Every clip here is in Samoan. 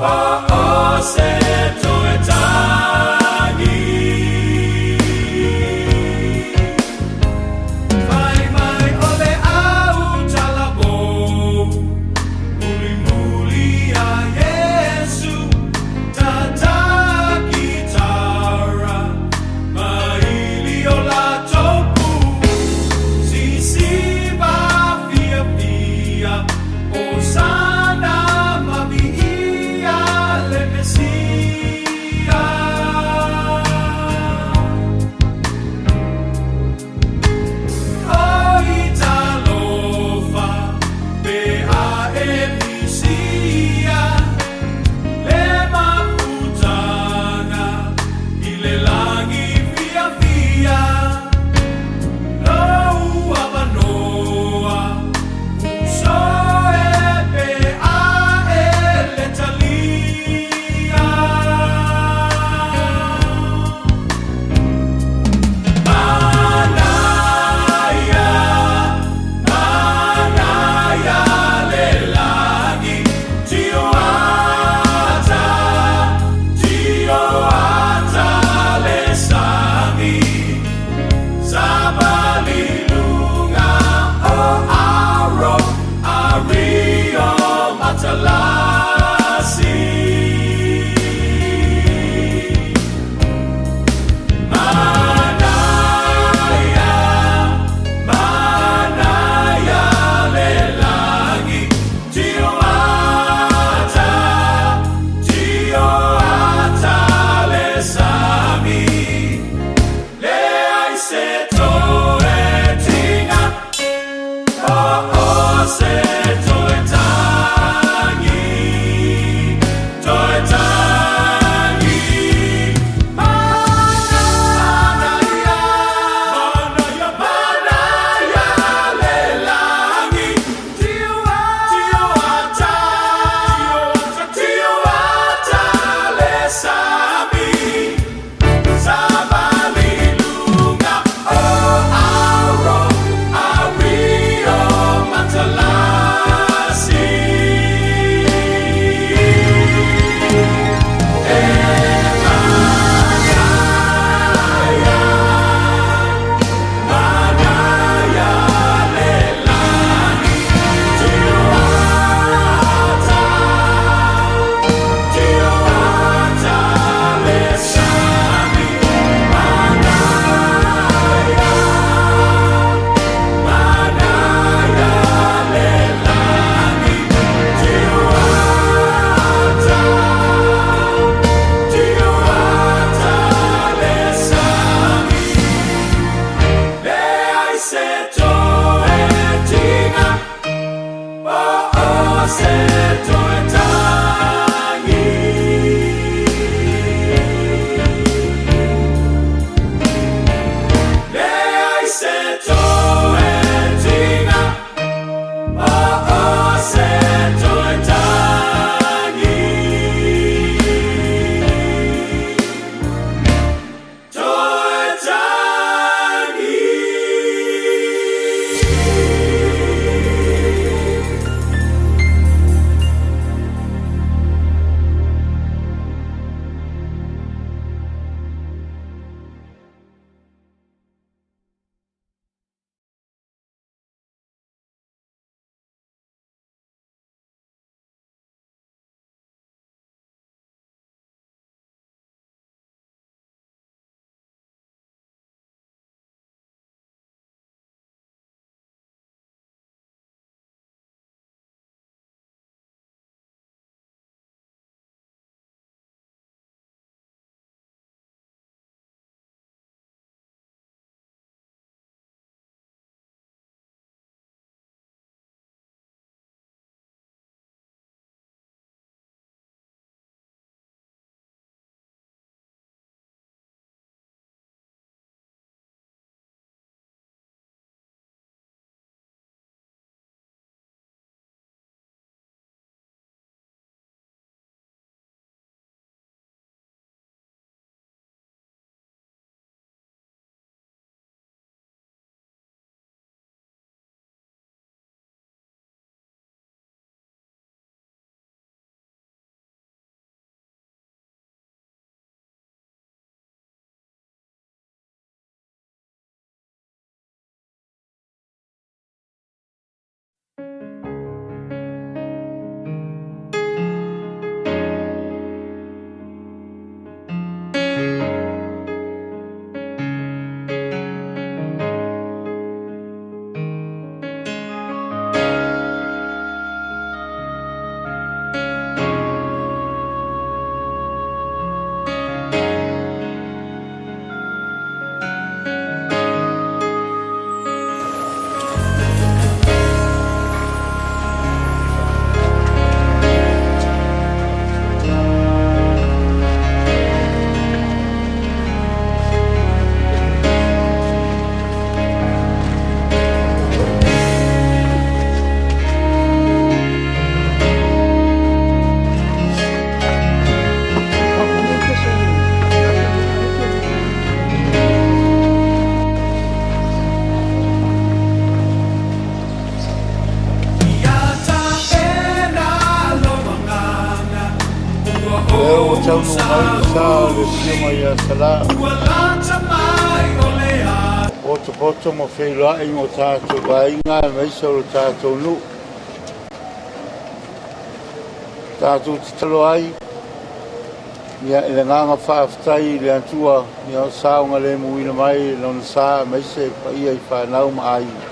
O se toe tagi. Fai mai o le au talavou, mulimuli a Iesu, tata kitara, maili o latou pu, sisiva fiafia, Hosana ma viia le Mesia. Lea ua taunuu mai le sa o le Afioga ia Salā. Potopoto ma feiloai ma o tatou aiga aemaise o lo tatou nuu. Tatou tatalo ai ia i le agaga faafetai i le Atua ia o saogalemuina mai lona sa aemaise paia i fanau ma aiga.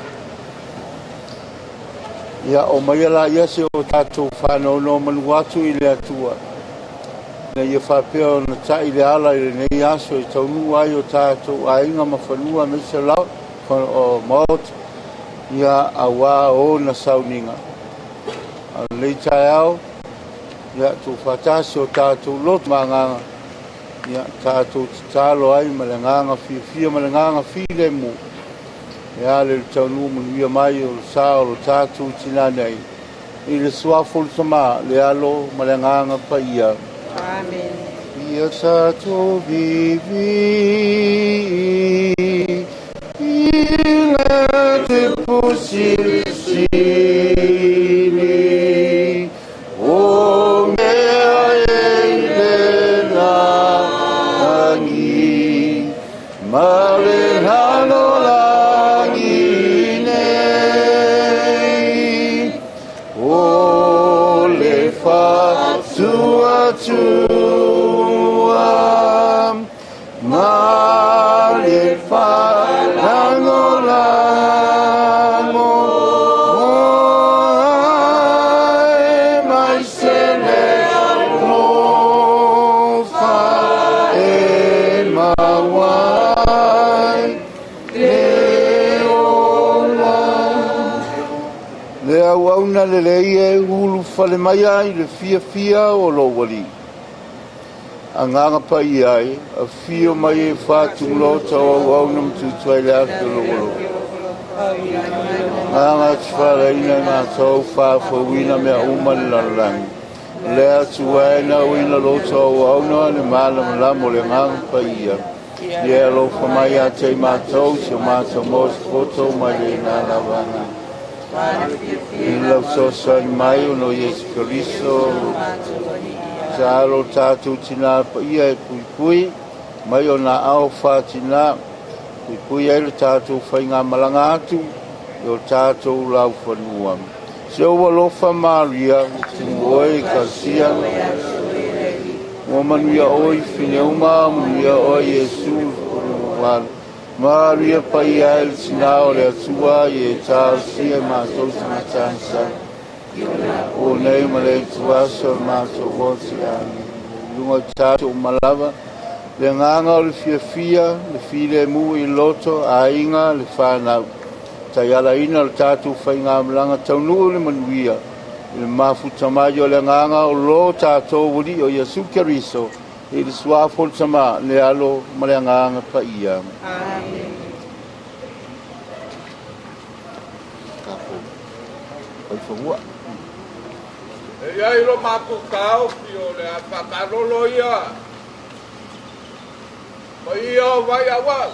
Ia omaia laia se o tatou faanonomanu atu i le Atua, ina ia faapea ona ta'i le ala i lenei aso e taunuu ai o tatou aiga ma fanua aemaise la o maota, ia auā ona sauniga. A o lenei taeao, ia tuufaatasi o tatou loto ma agaga, ia tatou tatalo ai ma le agaga fiafia ma le agaga filemu, e ala i le taunuu manuia mai o le sa o lo tatou Tina nei, i le Suafa o le Tama, le Alo ma le Agaga Paia. Amen. Ia tatou vivi i le Tupu Silisili, o mea e i le lagi, ma le lalolagi nei, o le faatuatua ma le faalagolago aemaise le alofa e maua ai le ola. Le auauna lelei e ulufale mai ai i le fiafia o lou Alii. Agaga Paia e, afio mai e faatumuloota o auauna ma tutu ai le afi o lou alofa. Agaga atifaalaina e matou faafouina mea uma i le lalolagi. Le Atua e nauina loto o auauna le malamalama o le Agaga Paia. Ia e alofa mai ia te i matou, si o matou moa se poto mai le ina lava. I lau fesoasoani mai ona o Iesu Keriso, tatalo tatou Tina Paia e puipui mai ona aao faatina, puipui ai le tatou faigamalaga atu i o tatou laufanua. Se ou alofa Maria, tumu oe i Ekalesia, ua manuia oe i fine uma, manuia oe Iesu, Maria Paia e le Tina o le Atua, ia e talosia i matou tagata agasala, o nei ma le ituaso o le matou oti. Amene. I luga o tatou uma lava, le agaga o le fiafia, le filemu i loto, aiga, le fanau. Taialaina le tatou faigamalaga taunuu i le manuia, i le mafuta mai o le agaga o lo tatou Alii o Iesu Keriso, i le Suafa o le Tama, le Alo ma le Agaga Paia. Amen. Tatou fai fanua. E i ai lo matou taofi o le a faamalolo ia paia o Vaiauau.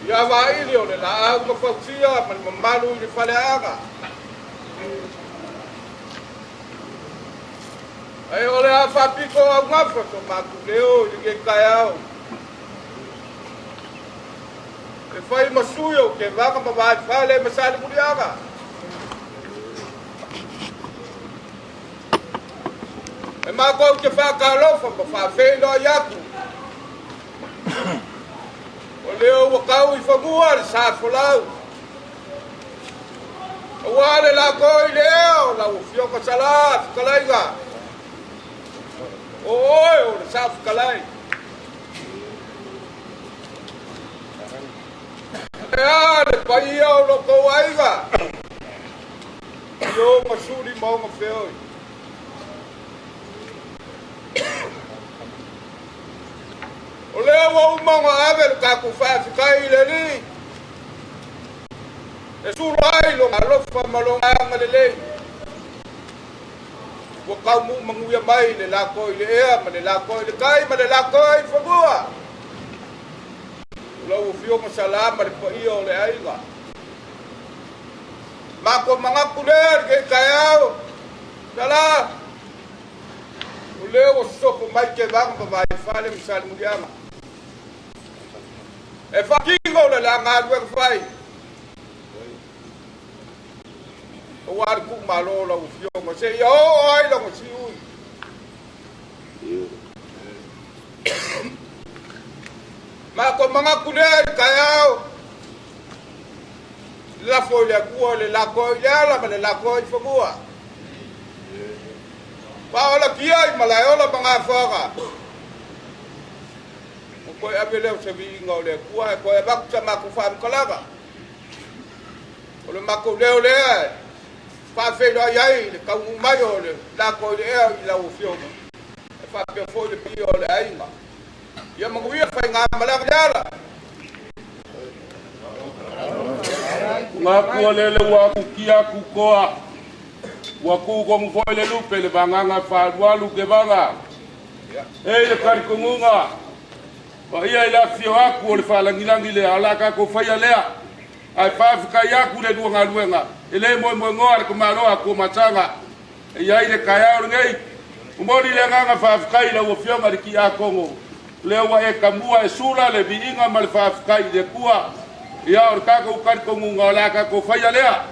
Ia vaili o le laau ma fausia ma le mamalu i le faleaga. Ae o le a faapito augafa so matou leo i lenei taeao. E fai ma sui o Tevaga ma Vaifale ma Salemuliaga. E matou te faatalofa ma faafeiloai atu. O lea ua tau i fanua le sa folau. Auā le lako i le ea o lau Afioga Salā fetalaiga. O oe o le sa fetalai. E a le paia o lo tou aiga. I o masuli ma ona feoi. O lea ua uma ona ave le tatou faafetai i le Alii. E sula ai lona alofa ma lona agalelei. Ua taunuu manuia mai le lako i le ea ma le lako i le tai ma le lako i fanua. O lau Afioga Salā ma le paia o le aiga. Matou manatu lea i lenei taeao, Tala, o lea ua sopo mai Tevaga ma Vaifale ma Salemuliaga e faatino le la galuega fai aua le tuumalo o lau Afioga seia oo ai lona siui. Matou manatu lea i le taeao, lafo i le Atua le lako i le ala ma le lako i fanua. Faaolatia i Malaeola ma Gafoaga. Ua toe ave lea o se viiga o le Atua ae toe avatu sa matou faamatalaga. O le matou leo lea e faafeiloai ai le taunuu mai o le lako i le ea i lau Afioga e faapea foi le paia o le aiga. Ia manuia faigamalaga i le ala. Ngaku lele ua kukia kukoa ua ku kogu foi le lupe le vaganga faalualu kevaga e i le kalikoguga pa ia i le afifio aku o le faalagilagi lea o le a tatou faia lea ae faafetai aku le lua galuega e lē moemoegoa le tamaloa tuamasaga e iai le taeao lenei momoli le agaga faafetai i lau Afioga i le Tiakono lea ua e tamua e sula le viiga ma le faafetai i le Atua. Ia o le tatou talitonuga o le a tatou faia lea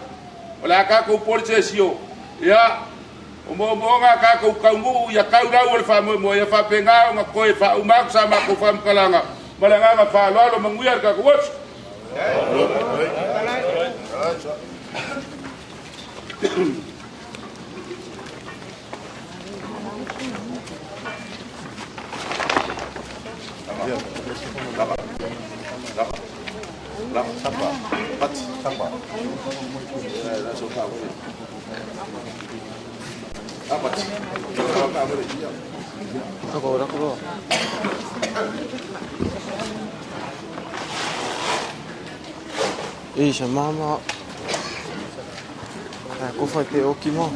o le a tatou polisesio ia o moomooga a tatou taunuu ia tau lau o le faamoemoe ia faapena ona toe faauma atu sa matou faamatalaga ma le agaga faaaloalo. Manuia le tatou osi. Isa mama. Ko whai te oki mo.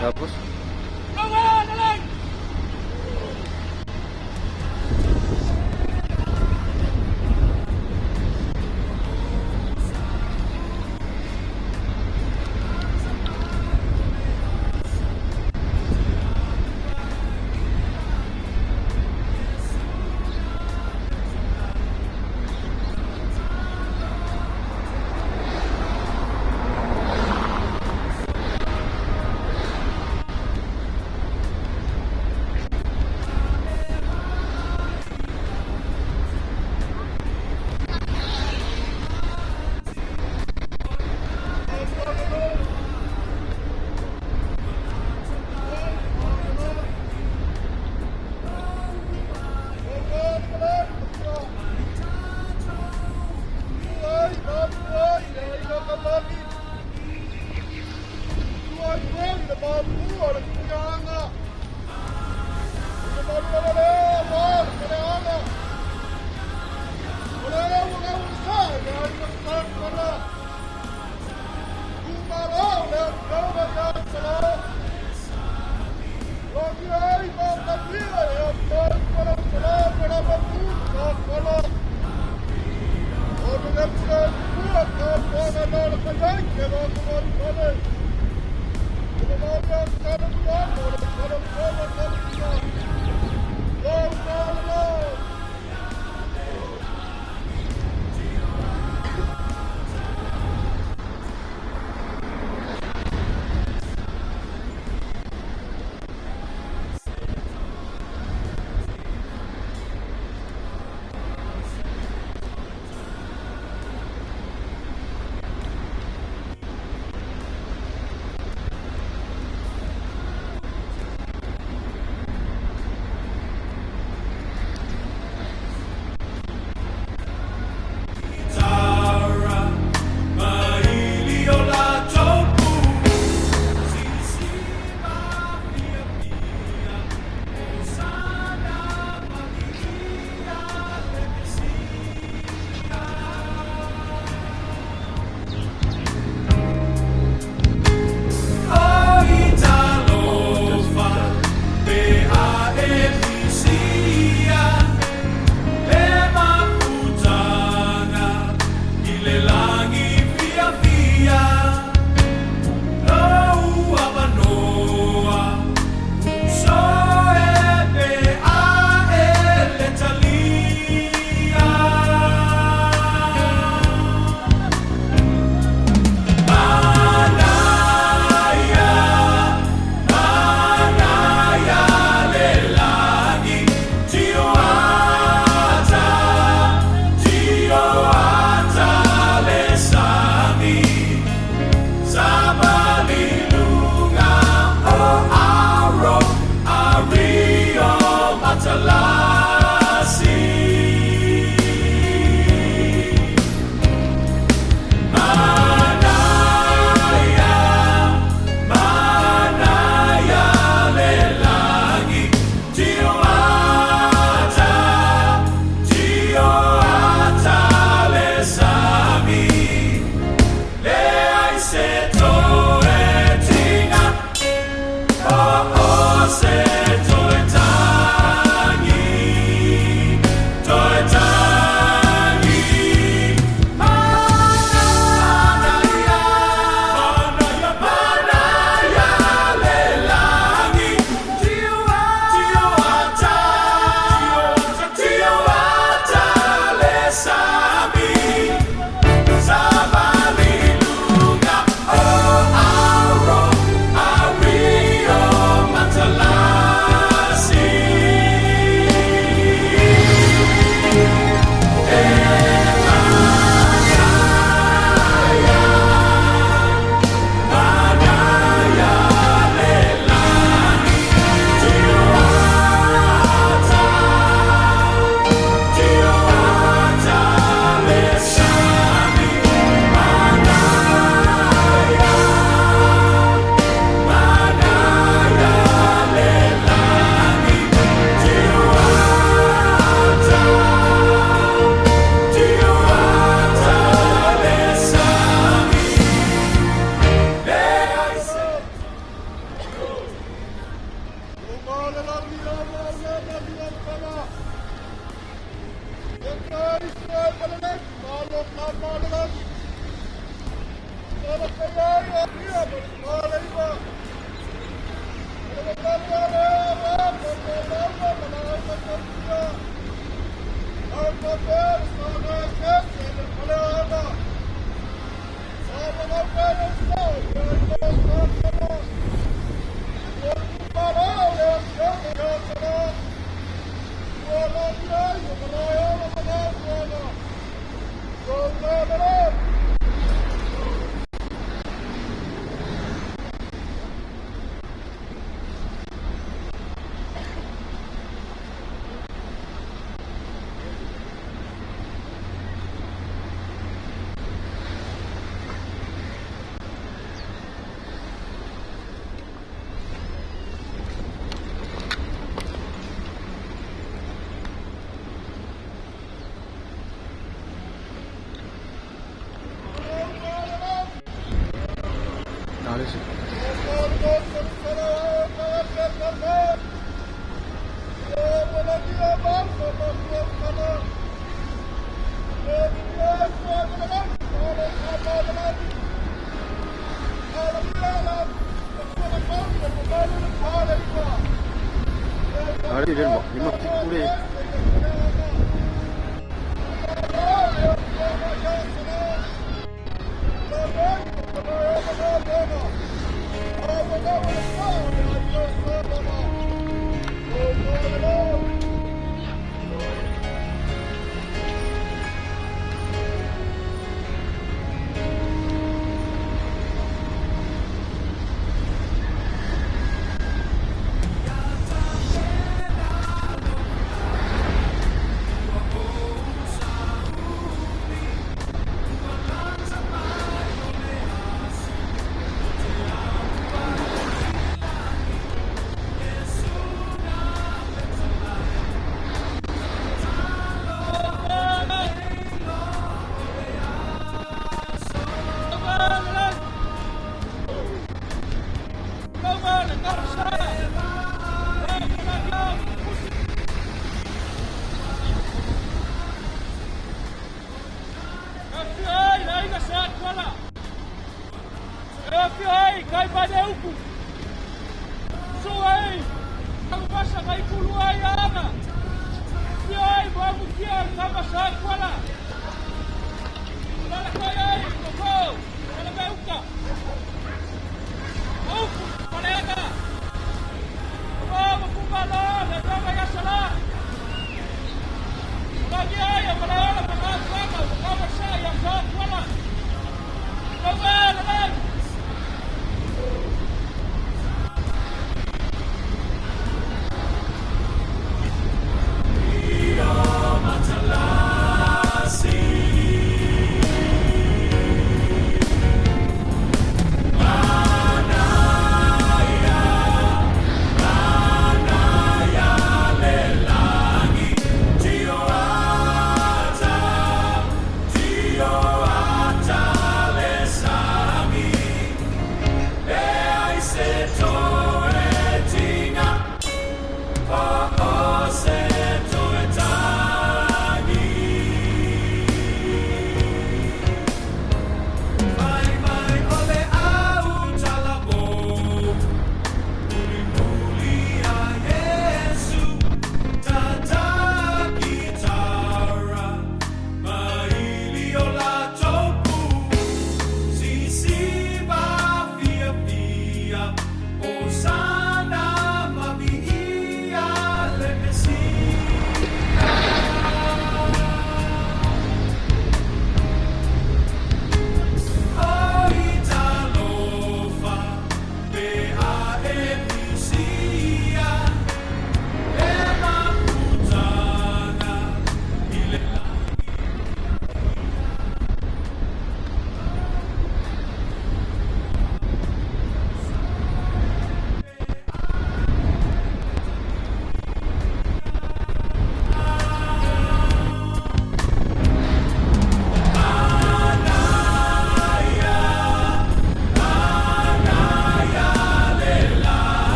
Tapos?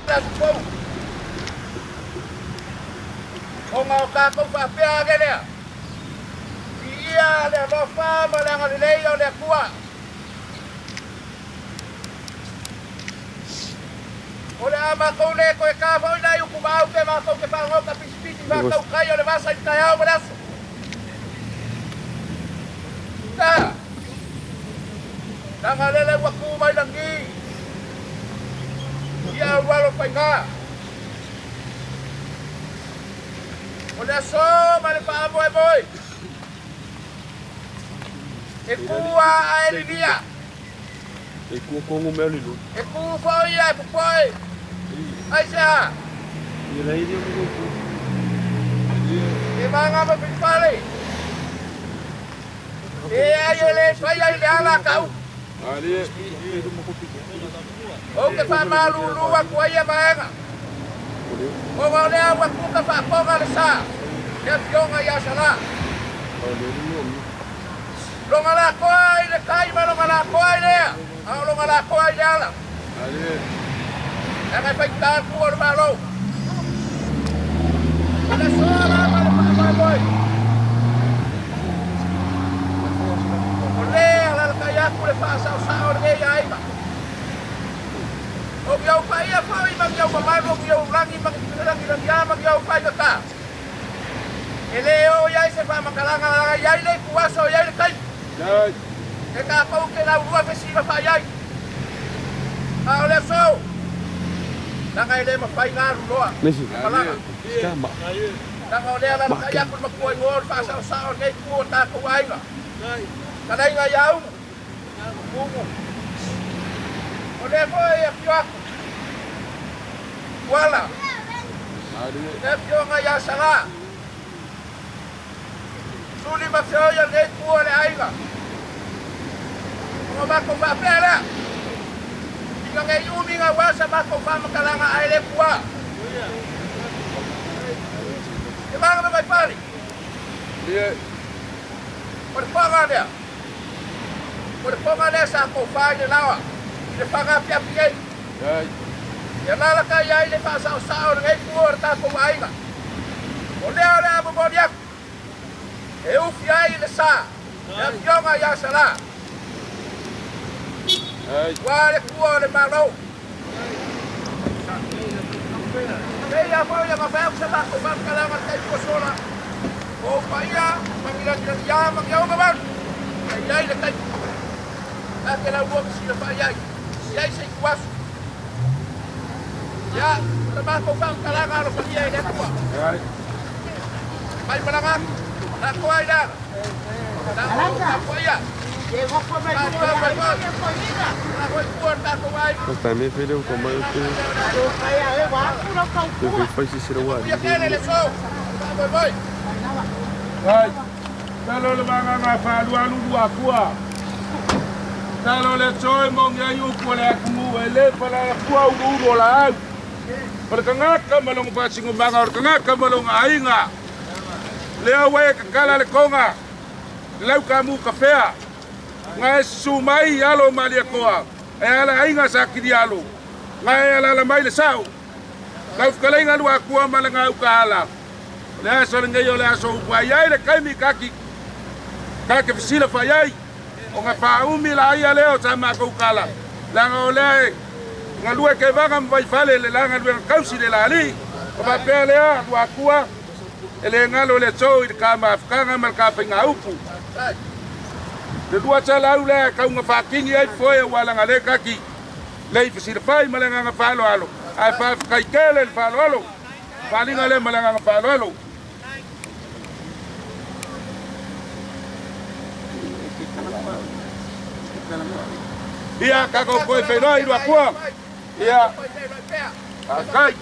Le aso fou. Ona o tatou faapea ane lea, Viia le alofa ma le agalelei o le Atua. O le a matou le toe ta foi nai utumaau pe matou te fagota pisipisi faatautai o le vasa i le taeao ma le aso. Ta, leaga lele ua tu mai lagi i alualu faiga. O le aso ma le faamoemoe e ku a ae lilia. E kua kongo mea le lulu. E ku foi ae popoe. Aisea? Ia lei lea mo ku. E maga ma fale. E ai e le fai ai le ala kau. Ou te faamalulu atu ai ia vaega. Ona o lea ua tuka faafofoga le sa, le afioga ia Salā. Lona lakoa i le tai ma lona lakoa i le ea, a o lona lakoa i le ala. Leaga e faigata le pua o le Malo. O le aso la ma le faamoemoe. O lea alalatai atu le faasaosao o lenei aiga. O ni ou paia foi ma ni ou mamalu, o ni ou lagi ma ni lagilagiā ma ni ou faigata. E le oo i ai se faamatalaga leaga e i ai le ituaso, e i ai le taimi. E tatou te laulua fesiva faaiai. A o le aso, leaga e le mafai na alu loa le malaga. Leaga o lea alalatai atu le matua igoa o le faasaosao o lenei itu o tatou aiga. Talaiga ia Umu. O lea foi e afio atu Tuala, le afioga ia Salā, Suli ma Feoi o lenei itu o le aiga. Ona matou faapea lea, ina ne i umi gaua sa matou faamatalaga ae le tuā. Te maga mai pali. O le paga lea. O le poga lea sa tofa i le laoa i le faga apiapi nei. Ia lalaka i ai le faasaosao o lenei pua o le tatou aiga. O lea o le a momoli atu e ufi ai le sa le afioga ia Salā. Ua le pua o le Malo. Pei a foi ona fai atu sa matou faamatalaga i le taimi ua sola, o ou paia ma ni lagilagiā ma ni augamalu, e i ai le taimi ta te laulua fesilafai ai, e i ai se ituaso. Ia, o le matou faamatalaga alofagia e le Atua. Mai malaga atu, latou ai le ala. La outou tapuaia. Taime fele o mai o te te fai fai se sira wa Ai, talo le vaganga faalualu lua kua. Talo le toe mo ngi ai upu o le atumu e le pala la kua ulu ulu o la au. O le kangaka ma longa faasingomanga, o le kangaka ma longa aiga. Lea ua e kakala le konga, le laukamu kafea. Nga e susu mai alo Malietoa, e ala aiga sa kilialo. Nga e alaala mai le sao. Lau fetalaiga lua akua ma le gauka ala. O le aso lenei o le aso upu ai ai le kaimi kaki kake fesila fai ai. O nga faaumi la ia lea o sa matou kala. Leaga o lea e galue kevaga ma vaifale le la galuega kausi le la alii. O faapea lea lua akua e le galo le aso i le ka mafutaga ma le ka faigaupu. Le lua salau lea e kauga faakini ai foe ua laga le kaki lei fesilafai ma le agaga faaaloalo ae faafetai tele le faaaloalo faaliga lea ma le agaga faaaloalo. Ia tatou toe feiloai i Luatua. Ia faafetai.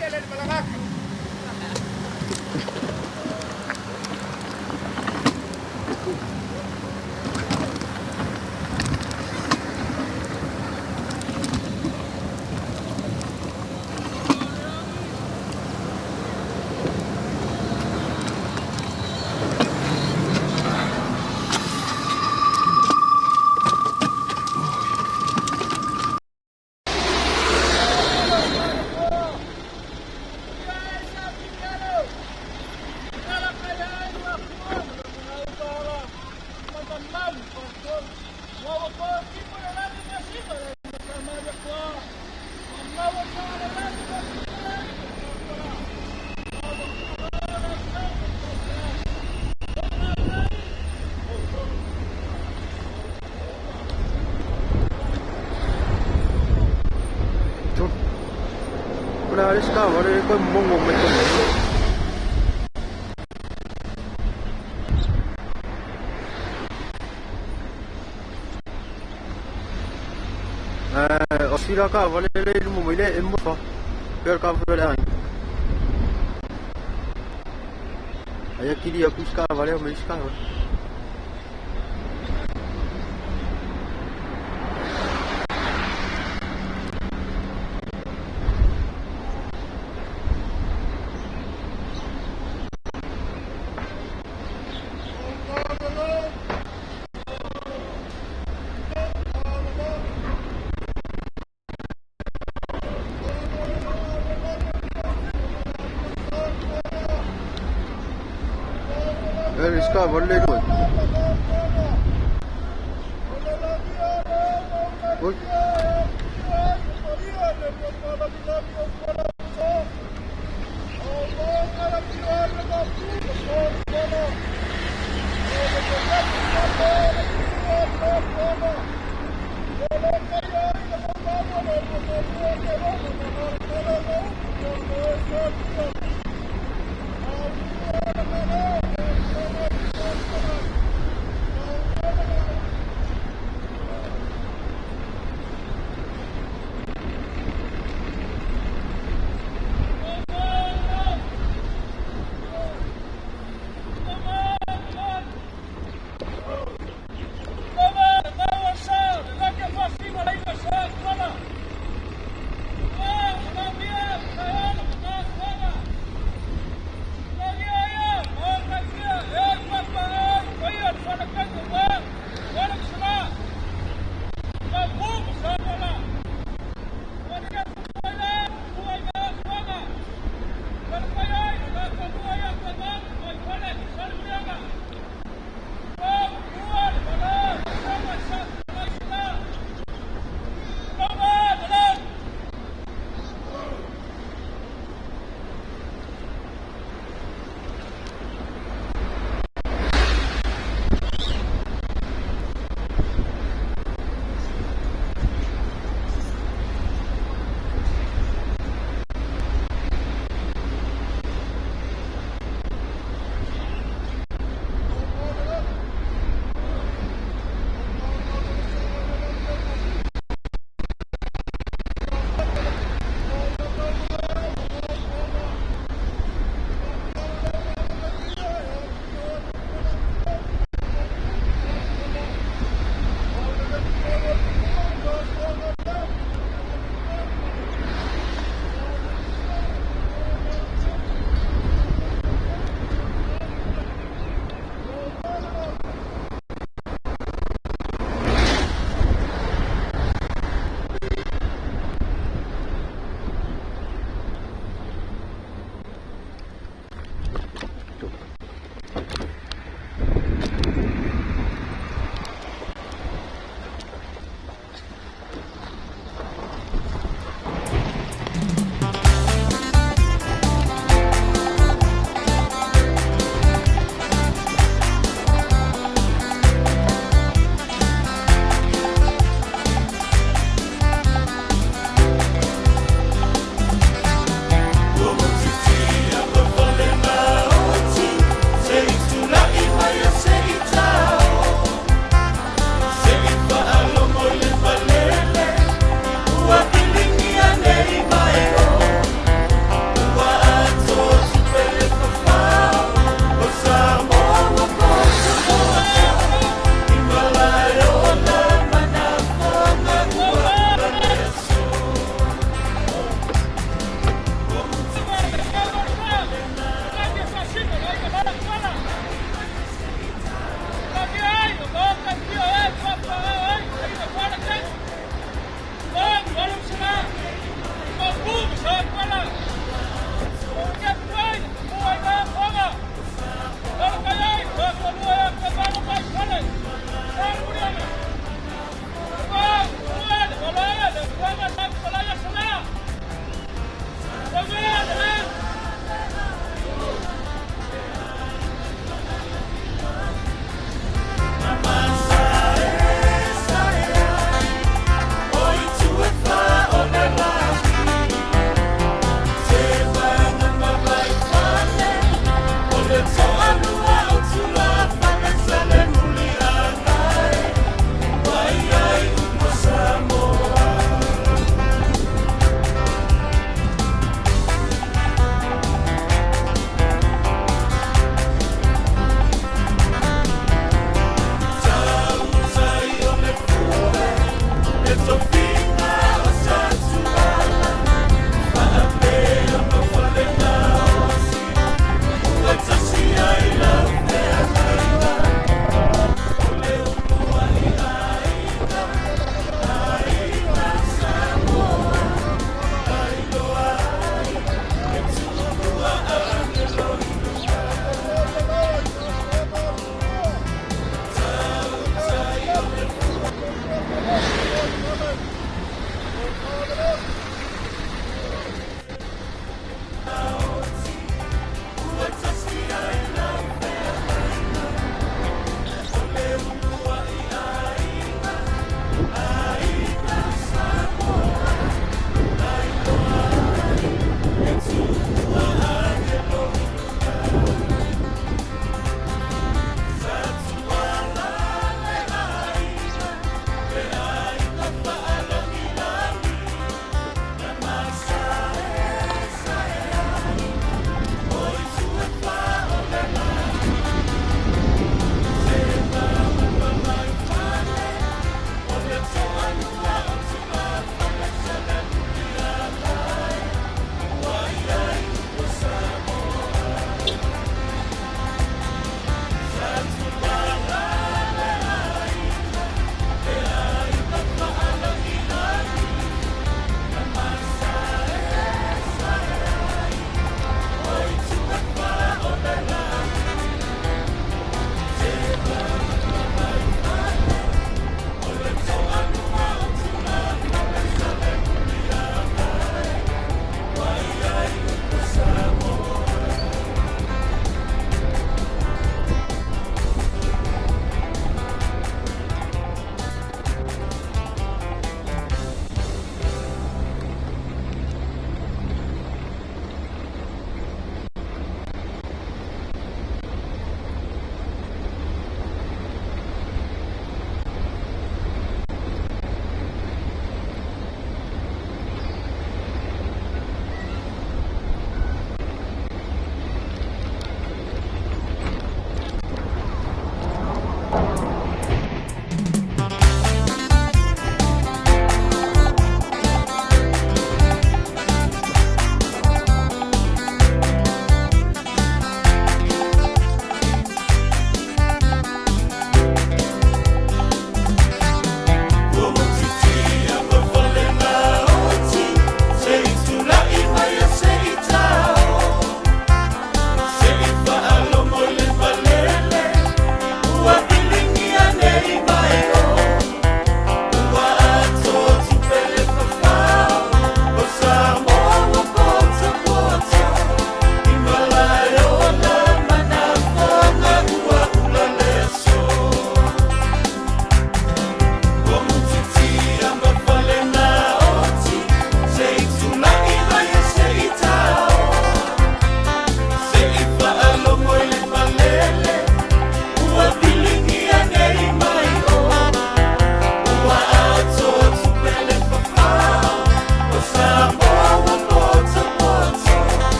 le isi taavale le toe momono mai totonu. O sila taavale le i luma mai le M4. Pei o le taavale a le aiga. Aia kili atu isi taavale omai isi taavale. E le isi taavale le i luma. Oi.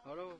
Alo.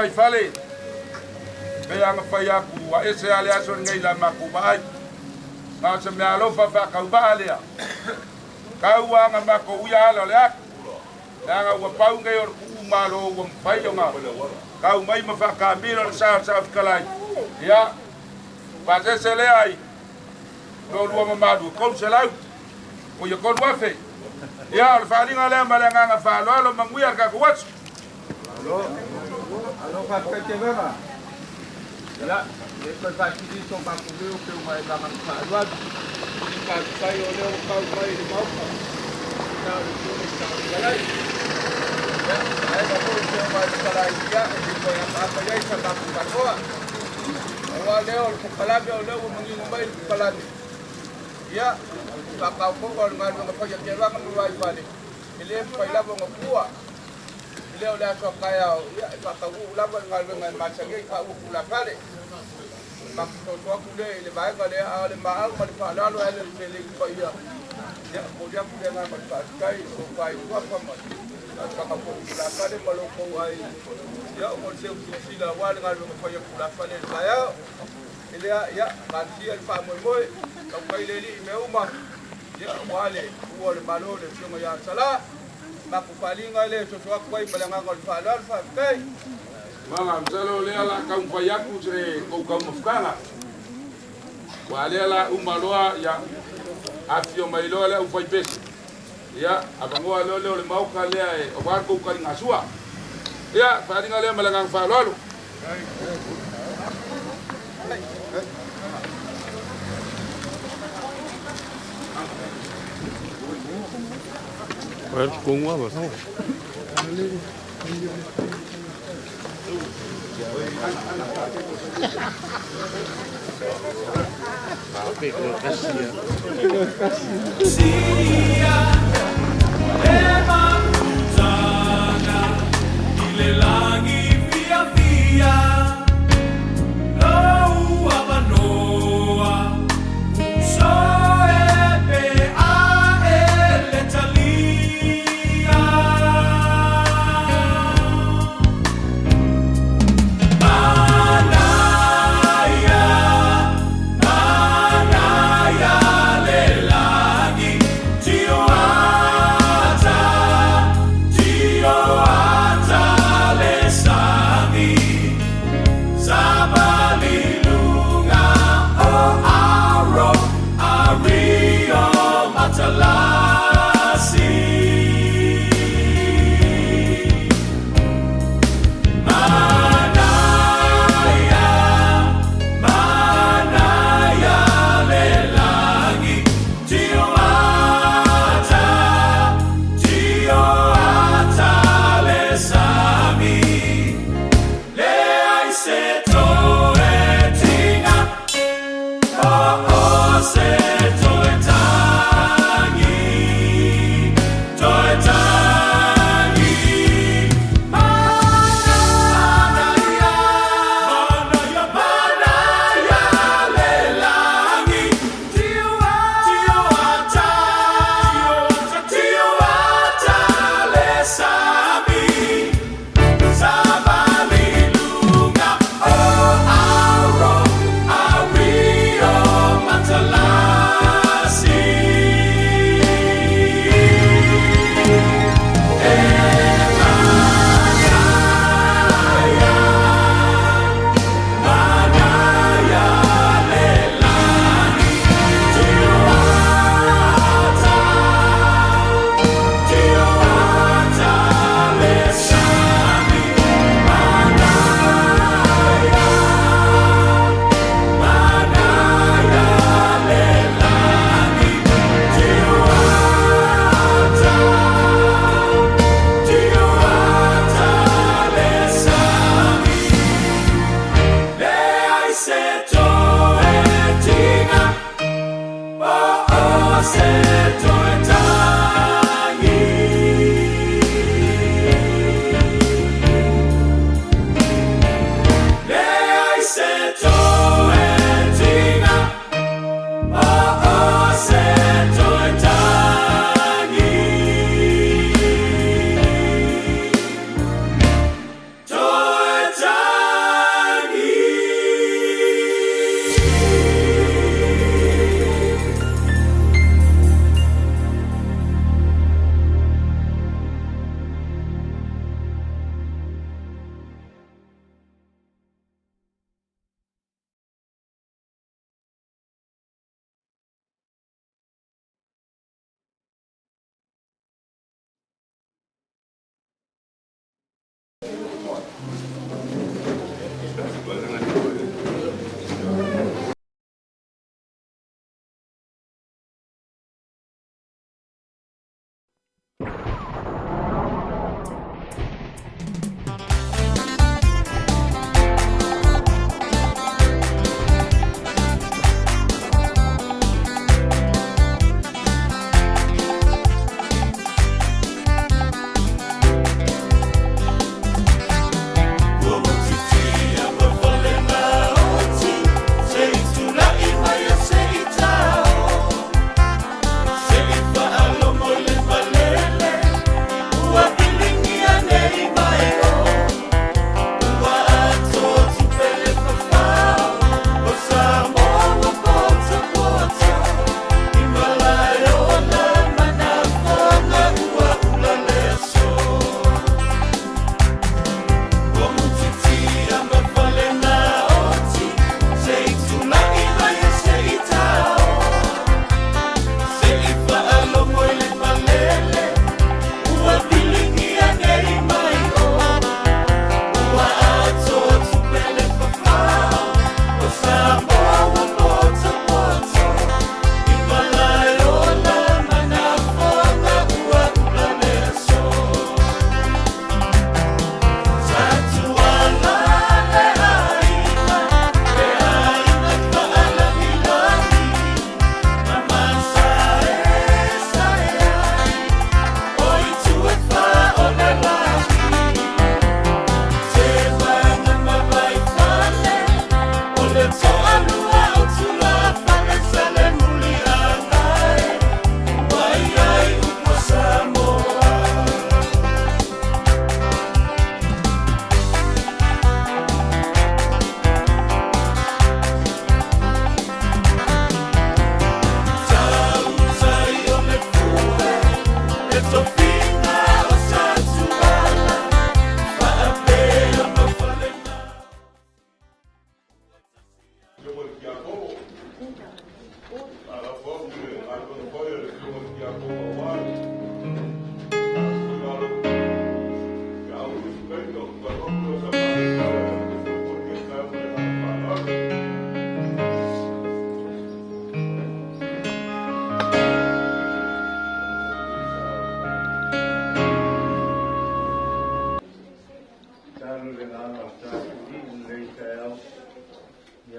Ai fale, pe anga fai aku, a ese ale aso ngai la maku mai. Na se me alofa fa kau ba lea. Kau anga mako uia ala le aku. Anga ua pau ngai o ku malo ua mpai o ngā. Kau mai ma fa ka miro le sa sa fikalai. Ia, pa se se le ai. No lua ma malu, kou se lau. O ia kou wafe. Ia, o le wharinga lea ma le nganga whaaloalo manguia ka kuwatsu. Alo, alo whakatewera. Ia, le koe whakiri tō maku leo pe umai langa whaaloalo. I ka tai o leo kau mai le mauka. Nā le tōne sa kalai. Ia, ai ma koi te umai le kalai ia, e te koe apa iai sa maku katoa. Aua leo le kukalame o leo mangingo mai le kukalame. Ia, whakaukonga o le ngaluanga whaia ke ranga mo wai wale. E le pai lava ngā kua. Leo le aso kaya ia e whakau lava ngaluanga e masangi ka uku la fale. Makutoto aku le le vaega le a le maau ma le whaalalo ele le le kupa ia. Ia, ko dia ku le ngā ma le whaatikai o whai uapa ma. Whakapo ku la fale ma loko ai. Ia, o se usila wa le ngaluanga whaia ku la fale le vaea. E lea, ia, kāntia le whaamoemoe, kau kai le li i mea uma. Ia, wale, ua le malo le fionga ia sala. Maku whalinga le soso aku ai malanganga o le whaalalo whaafetai. Manga, msalo lea la kau whai aku se kou kau mafukanga. Ua lea la uma loa ia afifio mai loa le aufaipese ia avanoa loa lea o le maota lea e aua le tou taligasua. Ia faaaliga lea ma le agaga faaaloalo.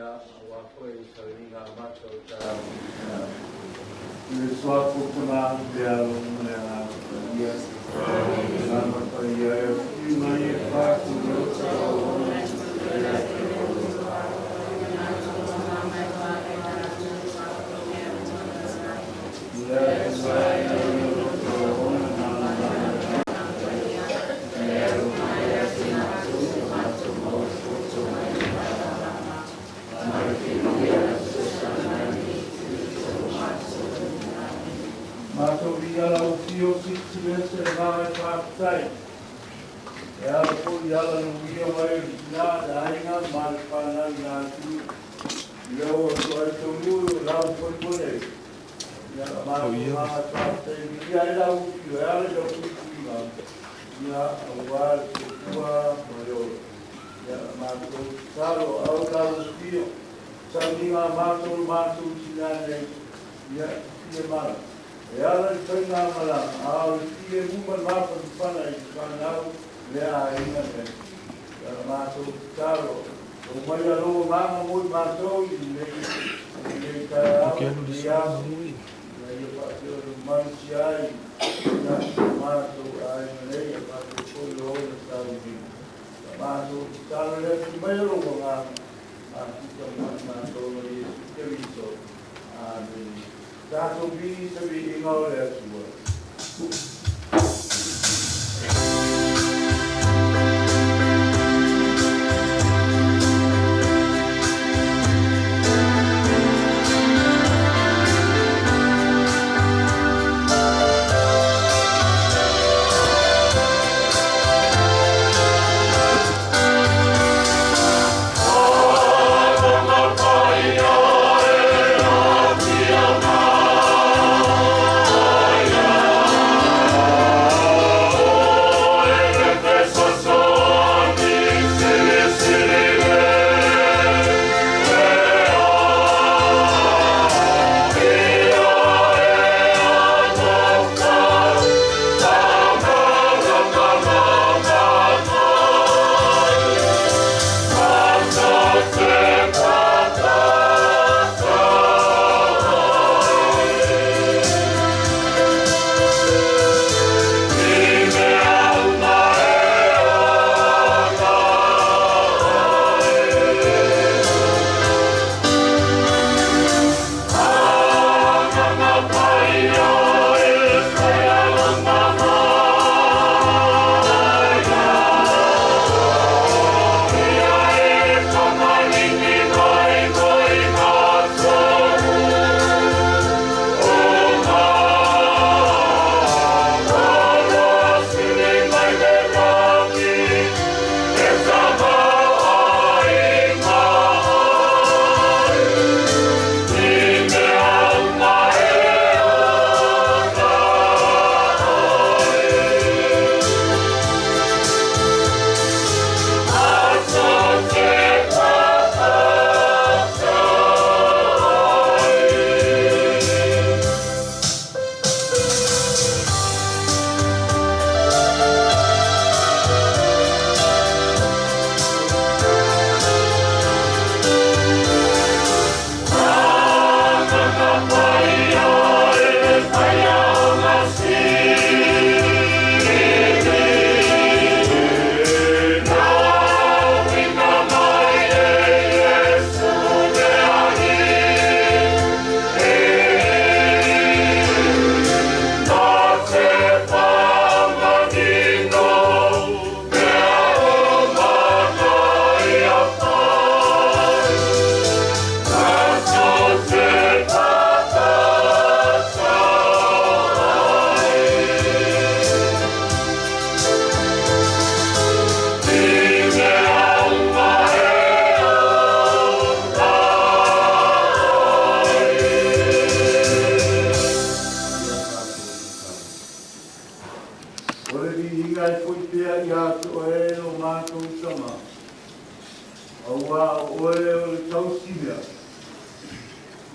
Aua foi i sauniga a matou taeao. I le suafa o le Tama ma le Alo ma le Agaga Paia. Agaga Paia e afio mai e faatu le loto auauna Le Atua e au i loto auauna Matou viia lau afio silisili ese le agaga e faafetai. E ala foi i ala nuia mai o le tina, le aiga ma le fanau ia atu. I le oo atu ai taunuu o lau foi nei. Ia matou agaga e faafetai viia ai lau afio e ala i lau puipuiga. Ia aua le soifua ma le ola. Ia matou tatalo au lau afio. Sauniga matou matou tina nei. Ia fia mala. E ala i faiga malaga, a o le filemu ma le mafanafana i le fanau le aiga nei. Ia la matou tatalo, o mai alo agaga mo i matou i lenei taeao, lenei aso, ina ia faapea ona malosi ai ia matou aiga nei, ia faapea foi o ona sauniga. Ia matou tatalo lea tuli mai lou agaga, mafuta mai matou ma Iesu Keriso. Amene. Tatou viiga i se viiga o le Atua. O le viiga e foi pea ia te oe lo matou Tama, aua o oe o le tausimea,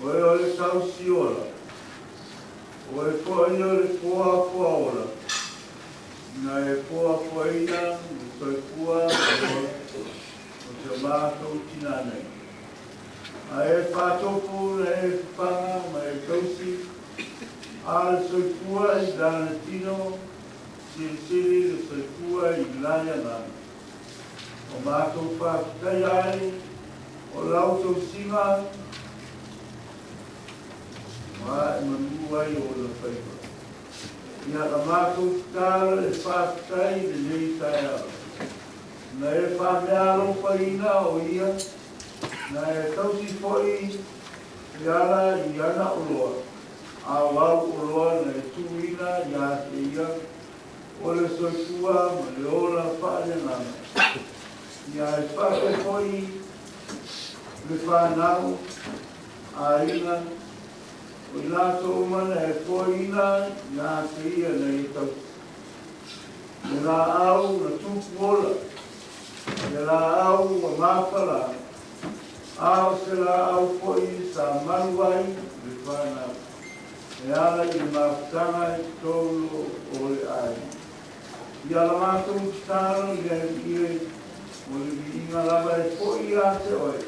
oe o le tausiola, oe foi o le poapoaola, na e poapoaina le soifua ma le ola o si o matou tina nei. A e faatopu na e fafaga ma e tausi a le soifua i lana tino, silisili le soifua i lale agaga. O matou faafetaia ai o lau tausiga ma e manu ai o la faiva. Ia la matou tatalo e faafetai i lenei taeao. Na e faameaalofaina o ia, na e tausi foi i ala i ana oloa, a o au oloa na e tuuina ia te ia, o le soifua ma le ola faaleagaga. Ia e faapea foi le fanau, aiga, o i latou uma na e foeina ia te ia na e tausi. Le laau na tupu ola, le laau ua mafala, a o se laau foi sa malu ai le fanau, e ala i le mafutaga i totonu o le aiga. Ia la matou tatalo i le Alii e, o le viiga lava e foi ia te oe,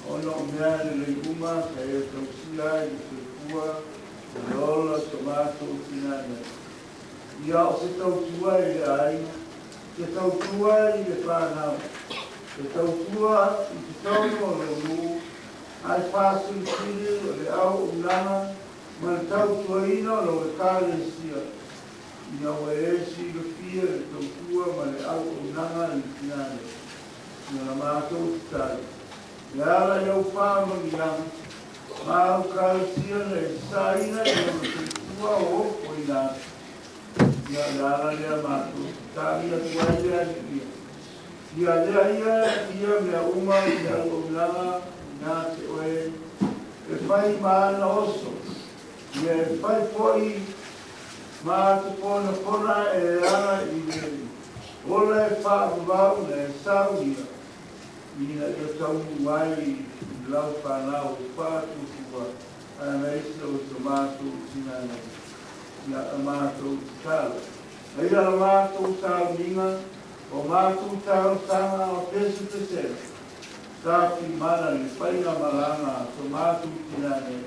ona o mea lelei uma sa e tausia ai le soifua ma le ola o so matou tina nei. Ia o se tautua i le aiga, se tautua i le fanau, se tautua i totonu o lou nuu, ae faasilisili o le auaunaga ma le tautuaina o lou Ekalesia, ina ua e silafia le tautua ma le auaunaga i le tina nei. Ia la matou tatalo, e ala i au faamanuiaga ma au kalesia na e sasaina i lona soifua o ofoina atu. Ia o le ala lea matou tatali atu ai le Alii ia. Ia lea ia ia mea uma i le auaunaga ia te oe e fai ma ana oso, ia e fai foi ma te ponapona e ala i le ola e faavavau na e saunia, ina ia taunuu ai i lau fanau faatuatua aemaise o so matou tina nei. Ia a matou tatalo. A ia la matou sauniga, o matou talosaga o pesepesega, sa fimana le faigamalaga a so matou tina nei,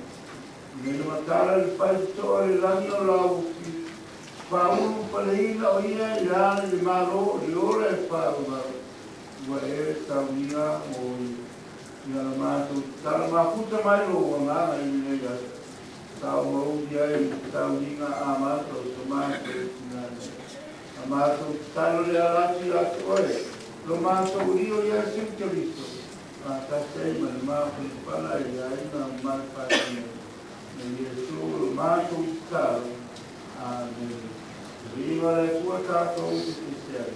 ina ia matala le faitotoa i le lagi o laufi, faaulupaleina o ia i ala i le Malo o le ola e faavavau, ua e saunia mo ia. Ia la matou tatalo, mafuta mai lou agaga i lenei aso, sa o mauli ai i le sauniga amata o so matou tina nei. A matou tatalo le ala atu ia te oe, lo matou Alii o Iesu Keriso, faatasi ai ma le mafanafana i le aiga ma le fanau nei. Me Iesu lo matou tatalo. Amene. Viva le Atua tatou te pese ai.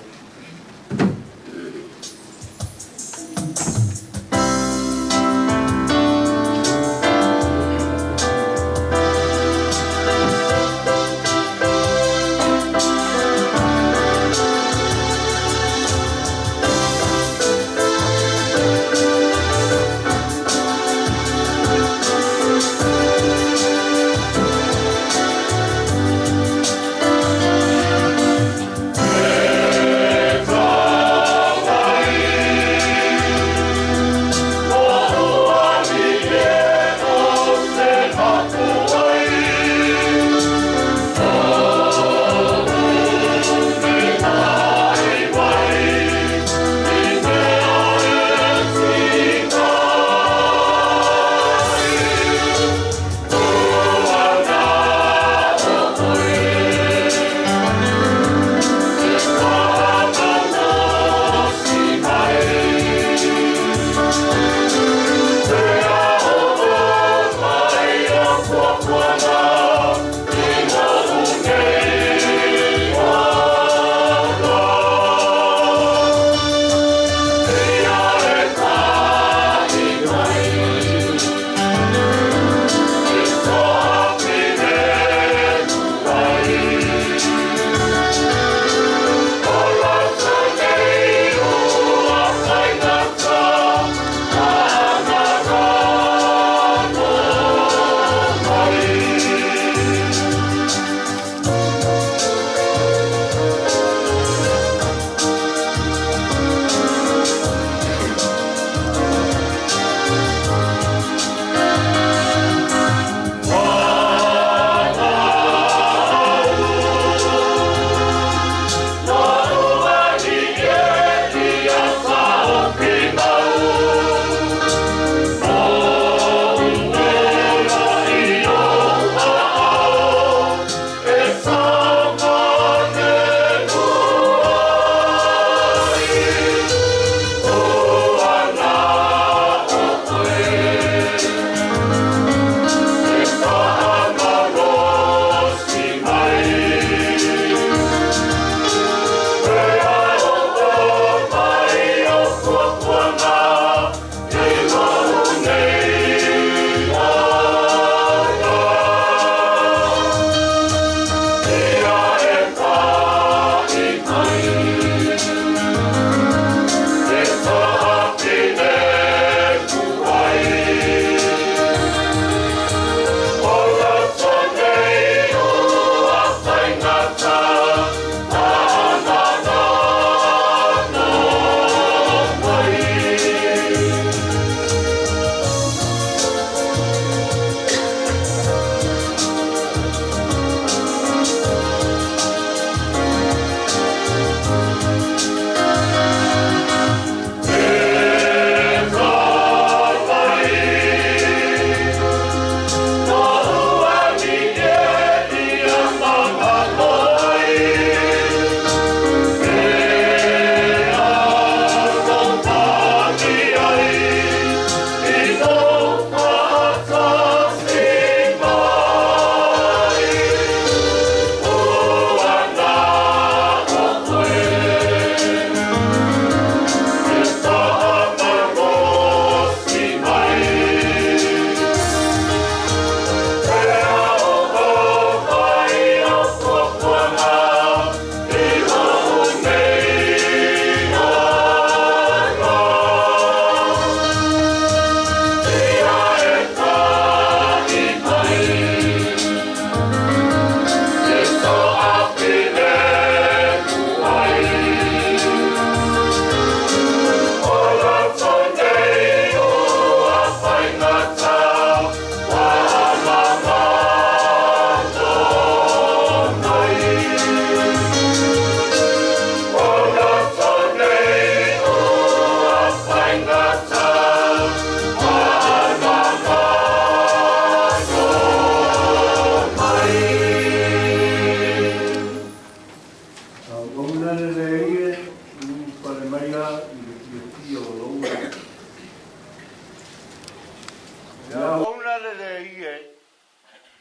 Auauna le lei e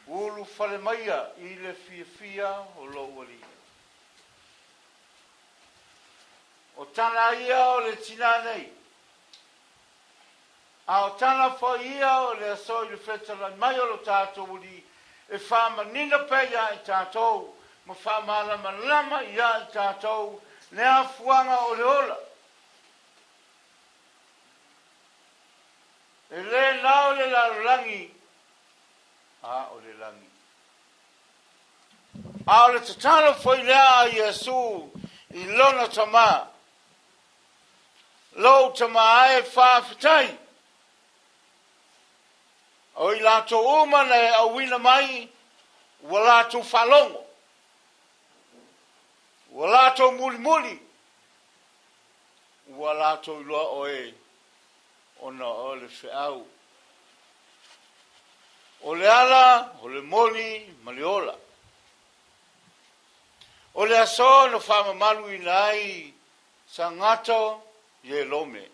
ulufale maia i le fiafia o lou Alii. O tala ia o le tina nei, a o tala foi ia o le aso i le fetalai mai o lo tatou Alii e faamanino pea iā i tatou ma faamalamalama iā i tatou le afuaga o le ola. E le na o le lalolagi, a o le lagi. A o le tatalo foi lea a Iesu i lona Tama, Lou Tama e, faafetai, o i latou uma na e auina mai ua latou faalogo, ua latou mulimuli, ua latou iloa oe ona o le feau. O le ala, o le moni ma le ola. O le aso na faamamaluina ai Sagato Ielome.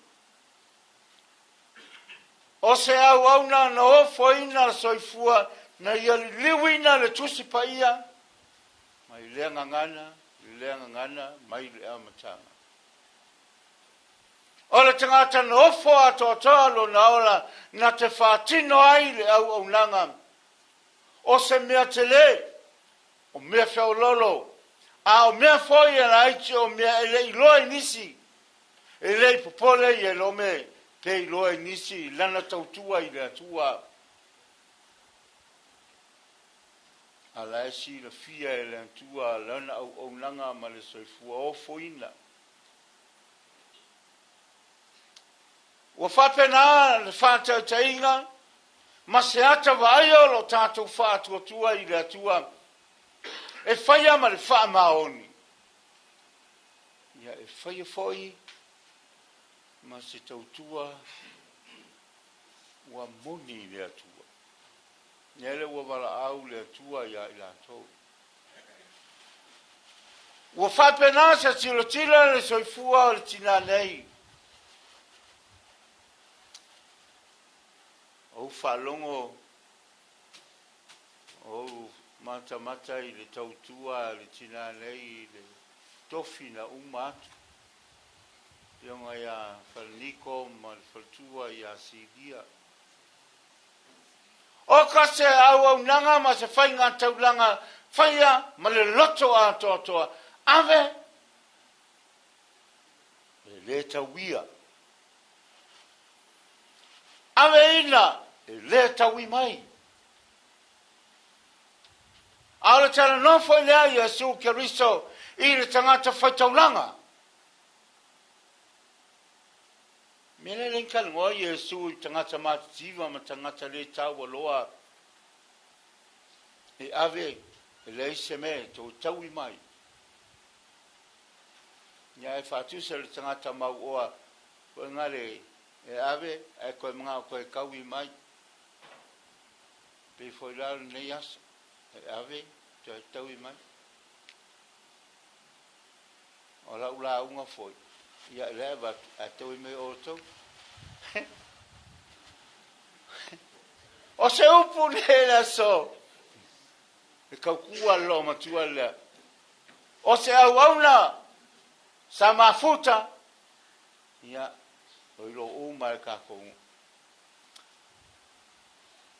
O se auauna na ofoina soifua na ia liliuina le Tusi Paia mai lea gagana i lea gagana mai le amataga. O le tagata nofo atoatoa lona ola na te faatino ai le auaunaga, o se mea tele, o mea feololo, a o mea foi e laiti o mea e le iloa i nisi, e le i popole Ielome pe iloa i nisi lana tautua i le Atua. A la e silafia e le Atua lana auaunaga ma le soifua ofoina. Ua faapena le faataitaiga ma se ata vaaia o lo tatou faatuatua i le Atua e faia ma le faamaoni, ia e faia foi ma se tautua ua moni i le Atua. Ia lea ua valaau le Atua ia i latou. Ua faapena se tilotilo i le soifua o le tina nei. Ou faalogo, ou matamata i le tautua a le tina nei i le tofi na uma atu. Afioga ia Falaniko ma le faletua ia Silia. O ka se auaunaga ma se faiga taulaga faia ma le loto atoatoa, ave e le tauia. Ave ina e le taui mai. A o le talanoa foi lea a Iesu Keriso i le tagata faitaulaga. Mea lea lea talanoa Iesu i tagata matitiva ma tagata le taua loa e ave e leai se mea e toe taui mai. Ia e faatusa le tagata mauoa koe gale e ave ae koe manao koe taui mai. Pei foi la lenei aso e ave toe taui mai. O lau lauga foi, ia lea e avatu, ae taui mai outou. O se upu nei le aso, e taukua le loomatua lea. O se auauna sa mafuta, ia, o iloa uma e tatou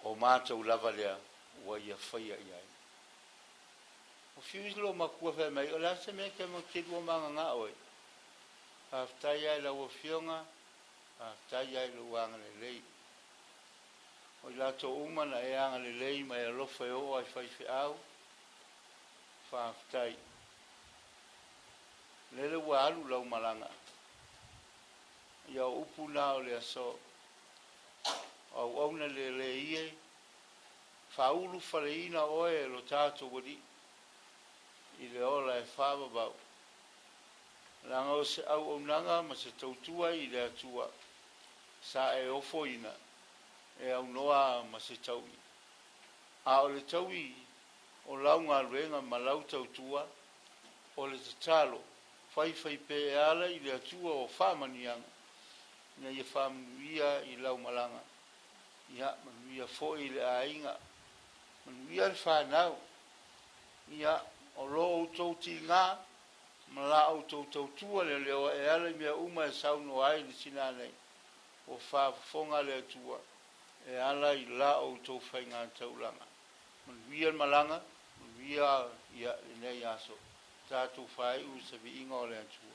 o matou lava lea ua ia faia i ai. O fiu isi lou matua fai mai, o le a se mea e te lua magagao ai? Faafetai lava i lau Afioga, faafetai lava i lou agalelei. O i latou uma na e agalelei ma e alofa e oo lava i faifeau, faafetai. Lele ua alu lau malaga. Ia o upu na o le aso. O auauna lelei e faaulufaleina oe e lo tatou Alii i le ola e faavavau, leaga o se auaunaga ma se tautua i le Atua sa e ofoina e aunoa ma se taui. A o le taui o lau galuega ma lau tautua, o le tatalo, faifai pea e ala i le Atua o faamanuiaga, ina ia faamanuia i lau malaga. Ia, manuia foi le aiga, manuia le fanau. Ia, o lo outou tiga ma la outou tautua leoleoa e ala i mea uma e saunoa ai le tina nei, ua faafofoga le Atua e ala i la outou faiga taulaga. Manuia le malaga, manuia ia lenei aso. Tatou faaiu i se viiga o le Atua.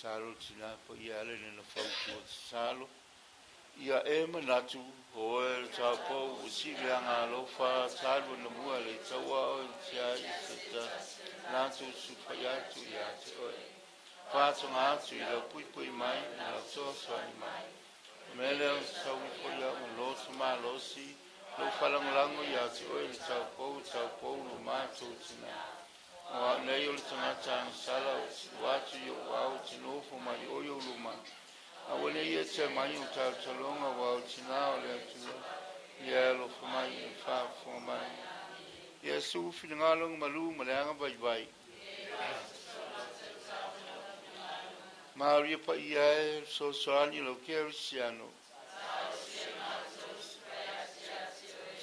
Tatalo tina paia ale le na fautua tatalo. Ia e manatu, o oe le taupou, ua sili aga alofa, talu na mua le taua o i tia i se ta, latou sufai atu ia te oe. Whātonga atu i lau puipui mai, na lau fesoasoani mai. Mele o sau ifo ia ma loto malosi, lou faalagolago ia te oe le taupou, taupou lo matou tina. O au nei o le tagata agasala o siu atu i ou ao te nofo mai oe ou luma. Aua ne i e tea mai o talotaloga ua o tina o le Atua, ia e alofa mai e faafofoga mai. Iesu finagalo malu ma le aga vaivai. Maria paia e fesoasoani lau kerisiano.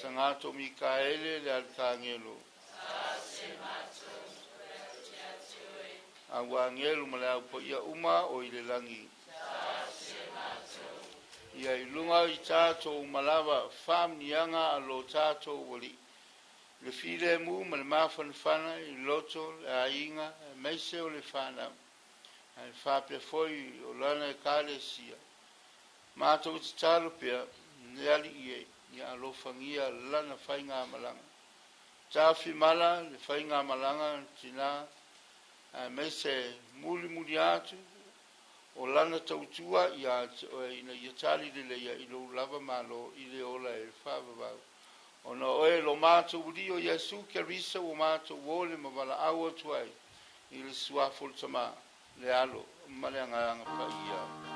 Sagato Mikaele le Alikagelo. Au agelu ma le au paia uma o i le lagi. Ia i luga i tatou uma lava faamanuiaga a lo tatou Alii, le filemu ma le mafanafana i le loto, le aiga, aemaise o le fanau, ae faapea foi o lana Ekalesia. Matou tatalo pea le Alii e, ia alofagia lana faigamalaga. Tafimala le faigamalaga tina, aemaise mulimuli atu o lana tautua ia te oe ina ia tali leleia i lou lava Malo i le ola e faavavau. Ona o oe lo matou Alii o Iesu Keriso ua matou ole ma valaau atu ai i le suafa o le Tama, le Alo ma le Agaga Paia.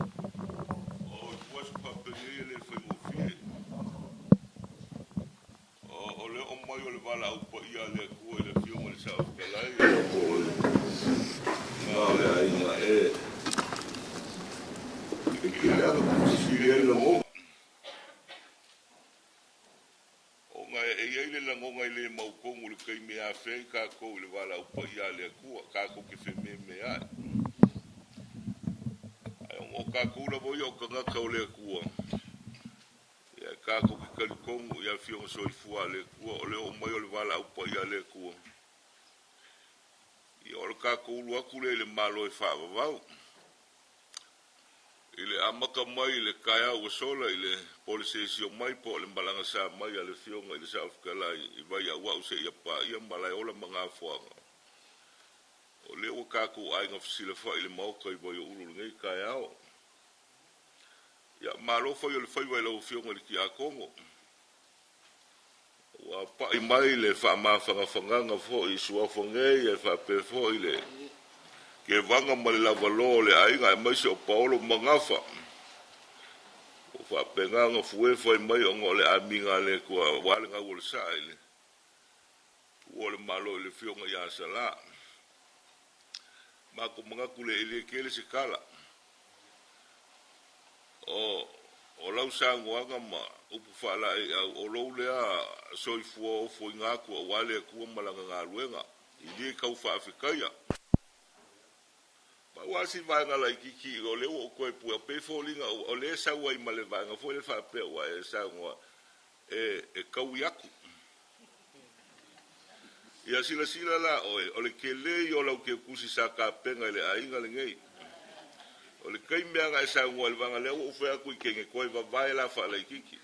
O ituaso faapenei e lē faigofie. O le oo mai o le valaau paia a le Atua i le Afioga i le Saofetalai po o le na o le aiga e tele lava na fesili ai lagona. Ona e i ai le lagona e le mautonu i le taimi e afea ai tatou i le valaau paia a le Atua, tatou te fememeai. Ae ona o tatou lava ia o tagata o le Atua, ia tatou te talitonu i Afioga soifua a le Atua, o le oo mai o le valaau paia a le Atua, ia o le tatou ulu atu lea i le Malo e faavavau. I le amata mai i le taeao ua sola i le polesesio mai po o le malaga sa mai a le Afioga i le Saofetalai i Vaiauau seia paia Malaeola ma Gafoaga, o lea ua tatou aiga fesilafai i le Maota i Vaiuulu i lenei taeao. Ia, malo fai o le faiva i lau Afioga i le Tiakono. Ua pa'i mai le faamafanafanaga foi i suafa nei ae faapea foi le kevaga ma le lavaloa o le aiga aemaise o Paolo ma Gafa. Ua faapena ona fue fai mai ona o le amiga a le Atua aua le gau o le saa i le tuua o le Malo i le Afioga ia Salā. Matou manatu le e le tele se tala. O, o lau saunoaga ma upu faalaeiau, o lou lea soifua ofoina atu aua le Atua ma Lana galuega, i le tau faafetaia. Pau lava si vaega laitiiti o lea ua ou toe pue, pei e foliga o lea e sau ai ma le vaega foi lea faapea ua e saunoa e, e taui atu. Ia silasila la oe, o le tele ia o lau teutusi sa tapena i le aiga lenei. O le taimi lava na e saunoa i le vaega lea ua ou fai atu i teine, toe vavae la faalaitiiti.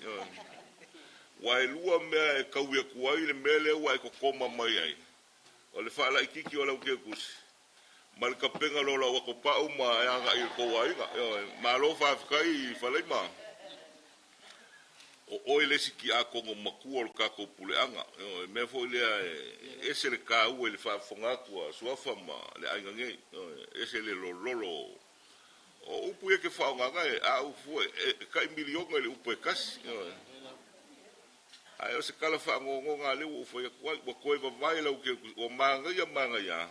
Aua e lua mea e taui atu ai le mea lea ua e totoma mai ai, o le faalaitiiti o lau teutusi ma le tapena loa o lau atopau ma e agai i le tou aiga. Malo faafetai Faleima. O oe le isi tiakono matua o le tatou puleaga. O le mea foi lea e ese le taua i le faafofoga atu a Suafa ma le aiga nei. E ese le lololo o upu ia e te faaaogaina e a upu foi e tai miliona i le upu e tasi. Ae o se tala faanoanoa lea ua ou fai atu ai, ua toe vavae lau ua manaia manaia.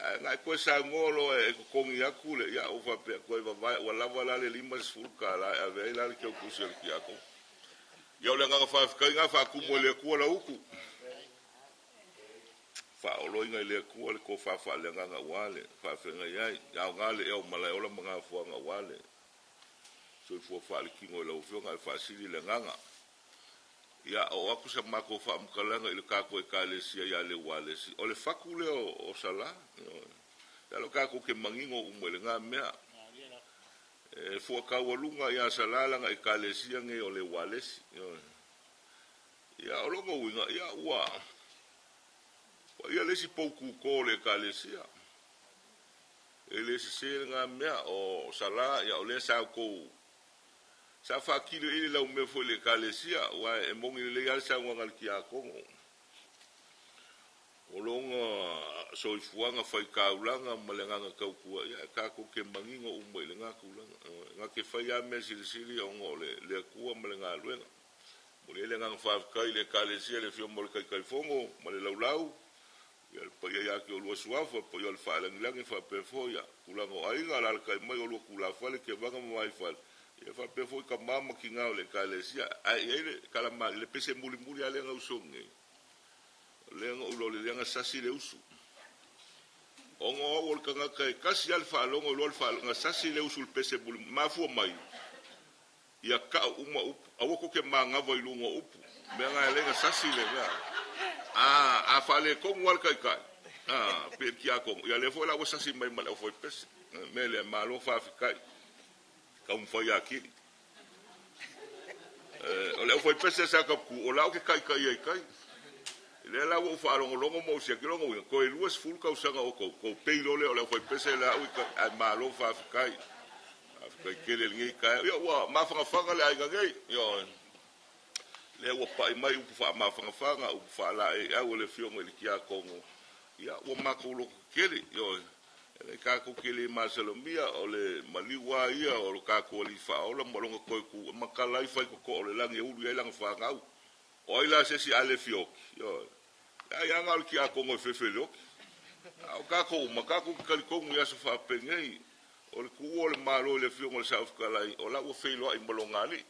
Ae na e toe saunoa loa e totogi atu le, ia ou faapea, toe vavae, ua lava la le $50 e ave ai la le teutusi a le tiakono. Ia o le agaga faafetai na faatumu e le Atua lau utu. Faaoloina i le Atua le tofa faaleagaga aua le faafeagai ai. Ia aoga le ea o Malaeola ma Gafoaga aua le soifua faaletino i lau Afioga ae faasili le agaga. Ia, oo atu sa matou faamatalaga i le tatou Ekalesia ia Leualesi, o le fatu lea o Salā. Masalo tatou te manino uma i lena mea. E fuataualuga ia Salā lana Ekalesia nei o Leualesi. Ia, o lona uiga, ia, ua paia le isi pou kūkō o le Ekalesia. E le sese lena mea, o Salā, ia, o lea sa outou Sa faatino i le laumea foi i le Ekalesia, aua e moni lelei lava le saunoaga a le tiakono. O lona soifuaga faitaulaga ma le agaga tautua, ia tatou te manino uma i lena tulaga. Na te fai lava mea silisili ona o le Atua ma le galuega. Momoli ai le agaga faafetai i le Ekalesia i le afio mai o le Taitaifono ma le Laulau, ia le paia ia te oulua suafa, le paia o le Faalagilagi faapea foi ia tulaga o aiga, alaalatai mai oulua tulafale, Kevaga ma Vaifale, ia faapea foi tama ma tina o le Ekalesia. Ae i ai le tala malilie, pese mulimuli lava lea na usu nei. O lea na ou iloa o le leaga sasi le usu. Ona o au o le tagata e tasi lava le faalogo, iloa le faalogo, na sasi le usu i le pese mulimuli. Mafua mai, ia tau uma upu, aua tou te manava i luga o upu. Mea na e alai na sasi le mea. A, a faaletonu lava le taitai, a, pe le tiakono, ia lea foi la ua sasi mai ma le aufaipese. Mea lea, malo faafetai, taumafai atili. O le aufaipese sa tapu, o la ou te taitai ai tai. Lea la ua ou faalogologo ma ou siaki lona uiga, toe 20 tausaga o tou, tou pei loa lea o le aufaipese la au i tai, ae malo faafetai. Faafetai tele i lenei taeao. Ia ua mafanafana le aiga nei. Ioe. Lea ua pai mai upu faamafanafana, upu faalaeiau a le Afioga i le Tiakono. Ia ua matou loto tetele. Ioe. E le kākou ke le masalomia o le maliu a ia o lo kākou Alii Faaola ma lona toe ku makala ai fai koko o le lagi e ulu i ai lana fanau. O ai la se isi a le fia oki? Ioe. Ai anga o le tiakono e fefe i le oki. A o kākou uma, kākou te talitonu i aso faapenei, o le tuua o le Malo i le Afioga i le Saofetalai, o la ua feiloai ma lona Alii.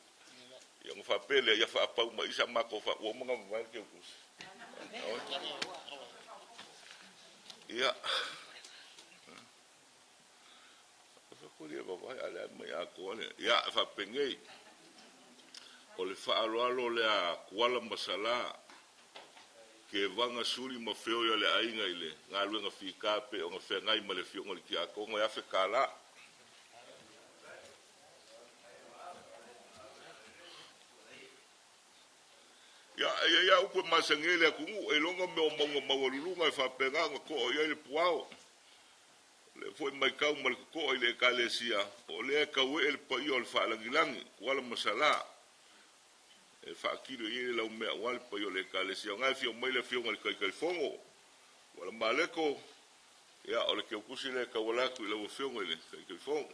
Ia ona faapea lea, ia faapau mai i sa matou faa... Ua uma ona mavae le teutusi. Ia. Ia, faapenei, o le faaaloalo lea a Kuala ma Salā, Kevaga, Suli ma Feoi a le aiga i le galuega fita pei ona feagai ma le Afioga i le Tiakono e $1,000. Ia, e i ai lava upu e masani ai le atunuu, e iloga mea o mauga maualuluga e faapena ona to'a i ai le puao. O lea foi matau ma le toto'a i le Ekalesia, o lea e taue'e le paia o le faalagilagi, Kuala ma Salā, e faatino i ai le laumea aua le paia o le Ekalesia. O na e afio mai le Afioga i le Taitaifono, Kuala Maleko, ia, o le teutusi lea e tauala atu i lau Afioga i le Taitaifono.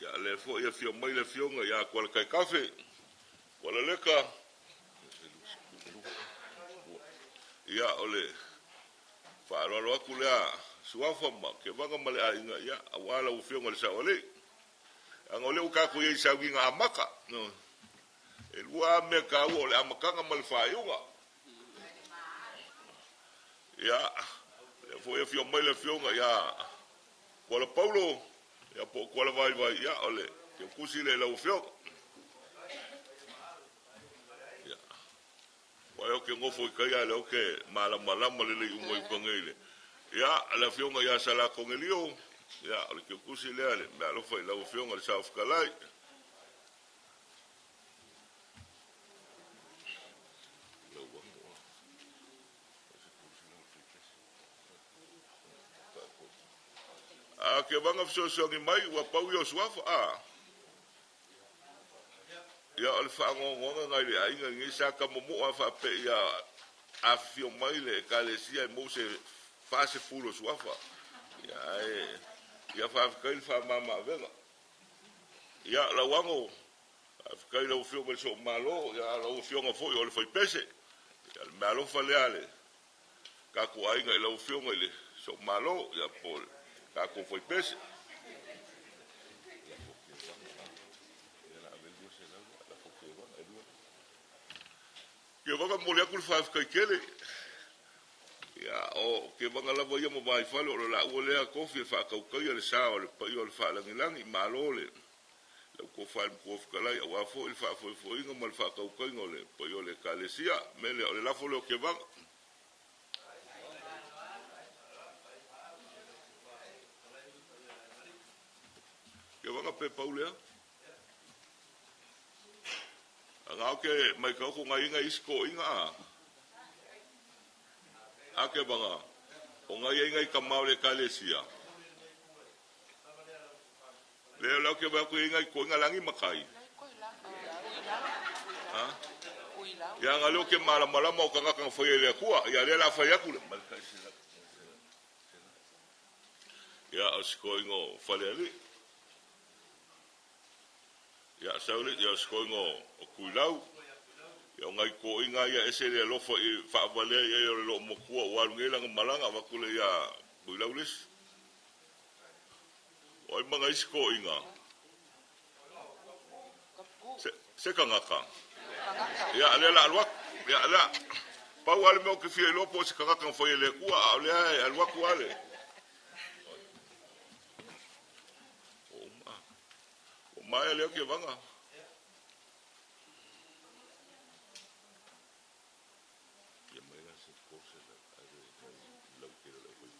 Ia, lea foi e afio mai le Afioga ia Kuala Taikafe, Kuala Leka, ia, o le faaaloalo atu lea Suafa ma Kevaga ma le aiga, ia, aua lau Afioga i le Saoalii. Leaga o lea ua tatou i ai i sauniga amata. E lua lava mea taua, o le amataga ma le faaiuga. Ia, lea foi e afio mai le Afioga ia Kuala Paulo, ia po o Kuala Vaivai, ia o le teutusi lea i lau Afioga. Ia, ua e ke nofo i tai a lea o ke malamalama lelei uma i uka nei le. Ia, le Afioga ia Sala Konelio, ia o le teutusi lea le mea alofa i lau Afioga i le Saofetalai. A ke vanga fesoasoani mai ua pau ia o suafa a. Ia o le faanoanoaga nai le aiga nei sa ka momo'a faape ia afifio mai le Ekalesia e mou se 40 o suafa. Ia ae ia faafetai le faamama-avega. Ia Lauago, faafetai i lau Afioga i le Soomalo, ia lau Afioga foi o le Faipese. Ia le meaalofa lea le tatou aiga i lau Afioga i le Soomalo, ia po le tatou Faipese. Ia vaga momoli atu le faafetai tele. Ia, o Kevaga lava ia ma Vaifale o le laua lea tofi e faatautaia le sa o le paia o le faalagilagi. Malo le lau tofa i le Matua Fetalai aua foi le faafoefoeina ma le faatautaiga o le paia o le Ekalesia. O le mea lea, o le lafo lea o Kevaga. Kevaga pe pau lea? Aga o ke mai ka ko ngai ngai isi ko inga a. A Kevaga, o ngai ngai ka mau le Ekalesia. Lea o ke vai ko inga ko inga langi makai. Ha? Ia nga leo ke malamalama o kanga kanga fai le akua. Ia lea la fai aku le. Ia o siko ingo fale ali. Ia saule ia o siko ingo o kuilau. Ia o ngai ko inga ia ese le alofa i faavalea ia o le loo makua o alu nei langa malanga avatu le ia kuilau lesi. O ai ma isi ko inga. Se kangaka. Ia lea la alu atu. Ia lea. Pau ale mea o ke fia iloa po o se kangaka na fai e le Atua, a o lea e alu atu ale. O ma. O maea lea ke vanga. Ia mai la se kose la ave lau ke lau fai.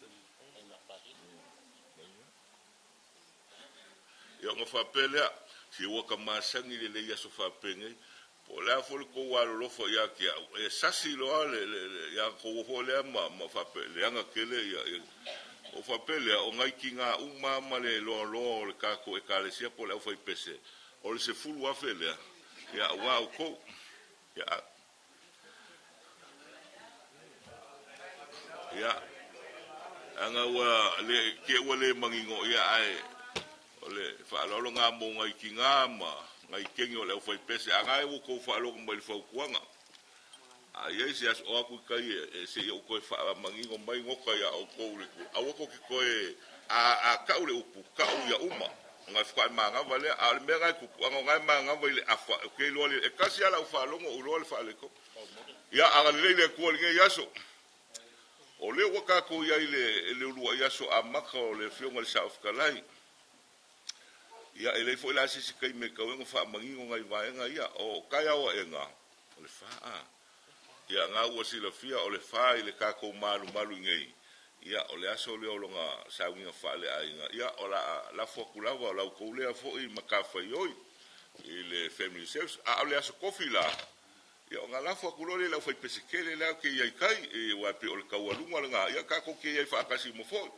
Ia ona faapea lea, se ua ka masani lelei aso faapenei, po o le a foi le tou alolofa ia te au, e sasi loa le ia tou foi lea ma faapea leaga tele ia o faapea lea, o nai tiga uma ma le loaloa o le tatou Ekalesia po o le aufaipese, o le 10,000 lea, ia aua outou. Ia Ia, aga ua le, ke ua le mangingo ia ae o le faaaloalo ngā mo ngai ki ngā ma ngai kengi o le au whai pese. A ngai ua kou faalogo mai le fautuaga. A i ai se aso o aku i kai e se i ou toe faamanino mai goka iā outou le aua tou te toe a a kau le upu kau ia uma ona e faatoa e manava lea. A o le mea lena e tupu ana o lena e manava i le afa ou te iloa le e tasi lava lau faalogo ou iloa le faaletonu. Ia agalelei le Atua i lenei aso. O lea ua tatou i ai i le le uluai aso amata o le Afioga i le Saofetalai. Ia, e leai foi la se isi taimi e tatau ai ona faamanino nai vaega ia. O taeao aega, o le fa a. Ia, na ua silafia o le fa i le tatou malumalu i nei, ia, o le aso lea o lona sauniga faaleaiga. Ia, o le a lafo atu lava o la outou lea foi matafaioi i le family service. A o le aso tofi la, ia, ona lafo atu loa lea i le aufaipesekele la te i ai kai, aua e pei o le taualuga lena, ia tatou te i ai faatasi uma foi.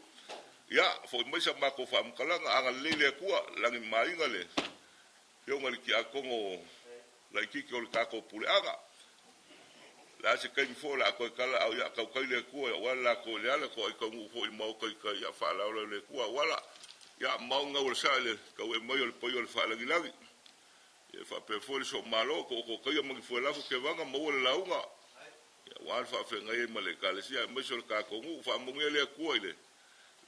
Ia, foi mai sa matou faamatalaga, agalelei le Atua, lagi mamaina le Afioga i le Tiakono laitiiti o le tatou puleaga. O le a se taimi foi o le a toe tala au, ia, tautai le Atua, aua le latou i le ala, toai taunuu foi i maota i tai, ia, faalaolao le Atua, auala, ia, mao gau o le saa i le tauee mai o le paia o le faalagilagi. Ia, e faapea foi le soomalo, tootootaia ma ni fuelafo kevaga, maua le lauga, ia, aua le faafeagai ai ma le Ekalesia aemaise o le tatou nuu. Faamanuia le Atua i le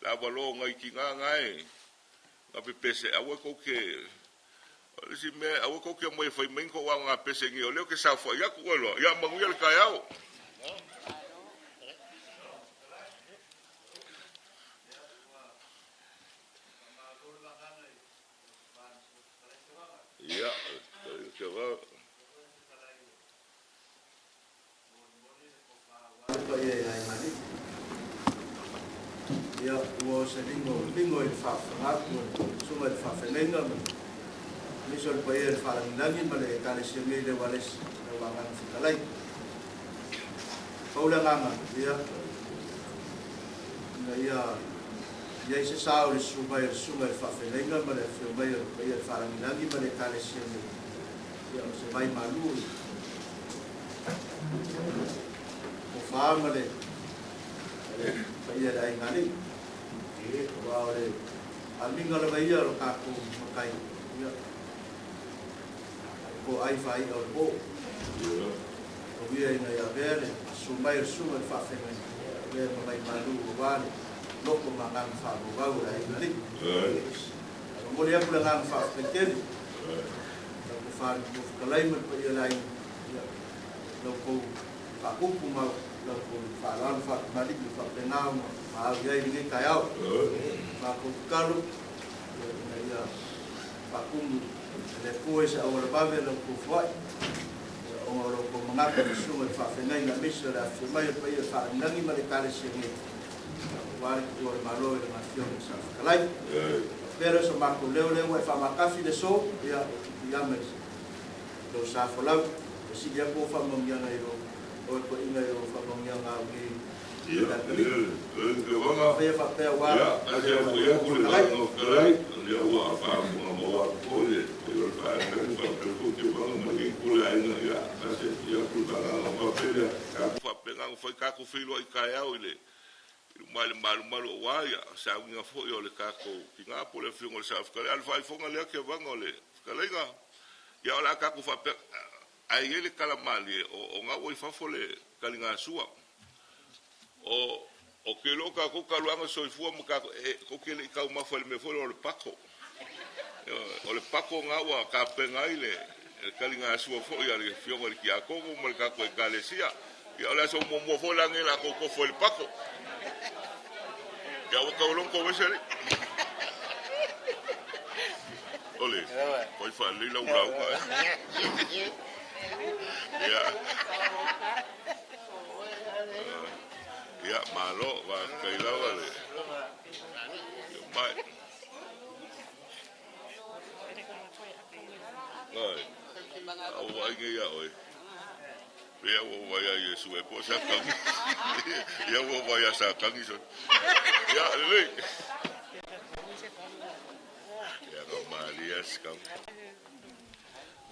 lavaloa o nai tina na e na pepese, aua tou te, o le isi mea, aua tou te omai e fai mai ni tou aoga pese nei, o lea ou te saofai atu, ua iloa. Ia manuia le taeao. Ia, Ia, ua o se ligo, ligo i le faafofoga atu a le Susuga i le Faafeagaiga ma nisi o le paia i le faalagilagi ma le Ekalesia nei i le Ualesi, lau Agaga Fetalai. Pau le agaga, ia, ina ia i ai se sa o le susu mai o le Susuga i le Faafeagaiga ma le afio mai o le paia i le faalagilagi ma le Ekalesia nei, ia, o se vai malu i tofa ma le paia i le aiga alii. Aua o le amiga lava ia o lo tatou matai, ia, po ai faai'a o le po. O ia ina ia avea le susu mai o le susuga i le faafeagaiga, lea ma vai malu aua le loto ma agaga faavauvau o le aiga alii. Ae momoli atu le agaga faafetai tele lau tofa i le Fofoga Fetalai ma le paia o le aiga, ia, lau tou faapupu ma lau tou faaaloalo faatamalii ua faapena ona maau i ai i lenei taeao. Matou tatalo, ia, ina ia faatumu e le Atua i se auala vave lau tou foai, ia, ona o lo outou manatu i le susuga i le faafeagaiga aemaise o le afifio mai o le paia o le faalagilagi ma le Ekalesia nei, aua le tuua o le Malo i Lana Afioga i le Saofetalai. Faapea lea o so matou leo lea ua e faamatafi le aso, ia, e pipiama i lou sa folau, e sili atu ou faamanuiaga i lou oe toeaina i lou faamanuiaga au nei i le atalii. Faia faapea aua le Fofoga Fetalai. Faapena ona fai tatou feiloai taeao i le I luma i le malumalu aua ia sauniga foi o le tatou tina po o le Afioga i le Saofetalai. A o le faaifoga lea Kevaga o le fetalaiga, ia o le a tatou faapea, ae i ai le tala malie, o na ua i fafo le taligasua. O, o te iloa o tatou talu lava ona soifua ma tatou, e, tou te le i taumafa i le mea foi lea o le pato. O le pato na ua tapena ai le taligasua foi a le Afioga i le Tiakono ma le tatou Ekalesia. Ia o le aso muamua foi la lenei o le a tou tofu ai i le pato. Ia ua tau loa ona tou ese alii. Ole, fai faalelei lau lauga. Ia. Ia, malo, faafetai lava le. Ia mai. Ai, a ua vaai nei ia oe. Pei ua ou vaai ia Iesu e po o Satani. Ia ua ou vaai ia Satani sole. Ia, lelei. Ia nga malia sikam.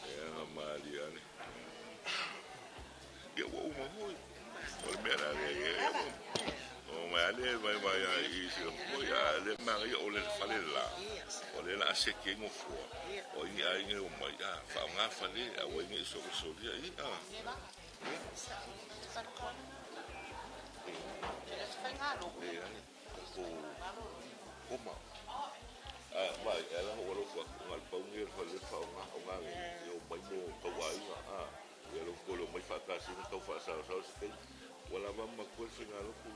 Ia nga malia ne. Ia ua uma foi. O le mea la lea ia. O mai ale mai mai i se ko ya le manga o le fale la. O le la se ke ngo fua. O i ai nge o mai a fa nga fale a o nge so so dia i a. Le ai ko koma. A mai ala o lo fa ngal pa nge fale fa nga o nga nge yo mai mo ka wa i a. Ia lo ko lo mai fa ka sin ka fa sa sa se ke. Wala ba ma ko se nga lo ko.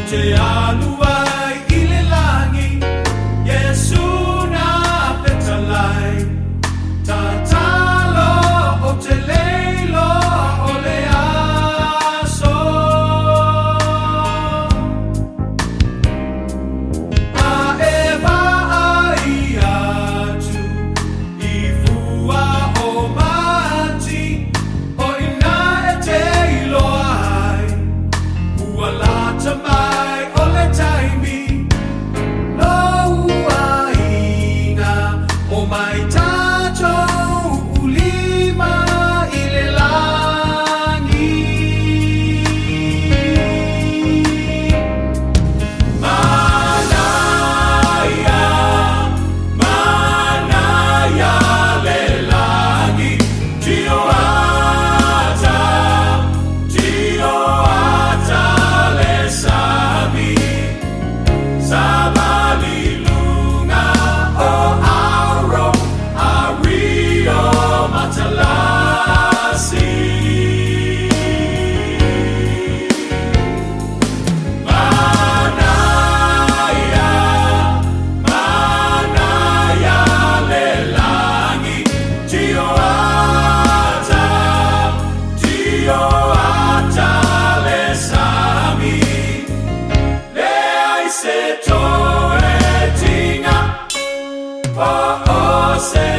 te alu ai i le lagi, Iesu na fetalai. Tatalo ou te le iloa o le aso. A e vaai atu i fua o mati, o i ina e te iloa ai, ua lata mai o le taimi. Lou aiga, omai tatou ulima i le lagi. Manaia, manaia le lagi, tio ata, tio ata le sami. Savali luga o auro ari o matalasi. Manaia, manaia le lagi, tio ata, tio ata le sami. Leai se toetiga, po o se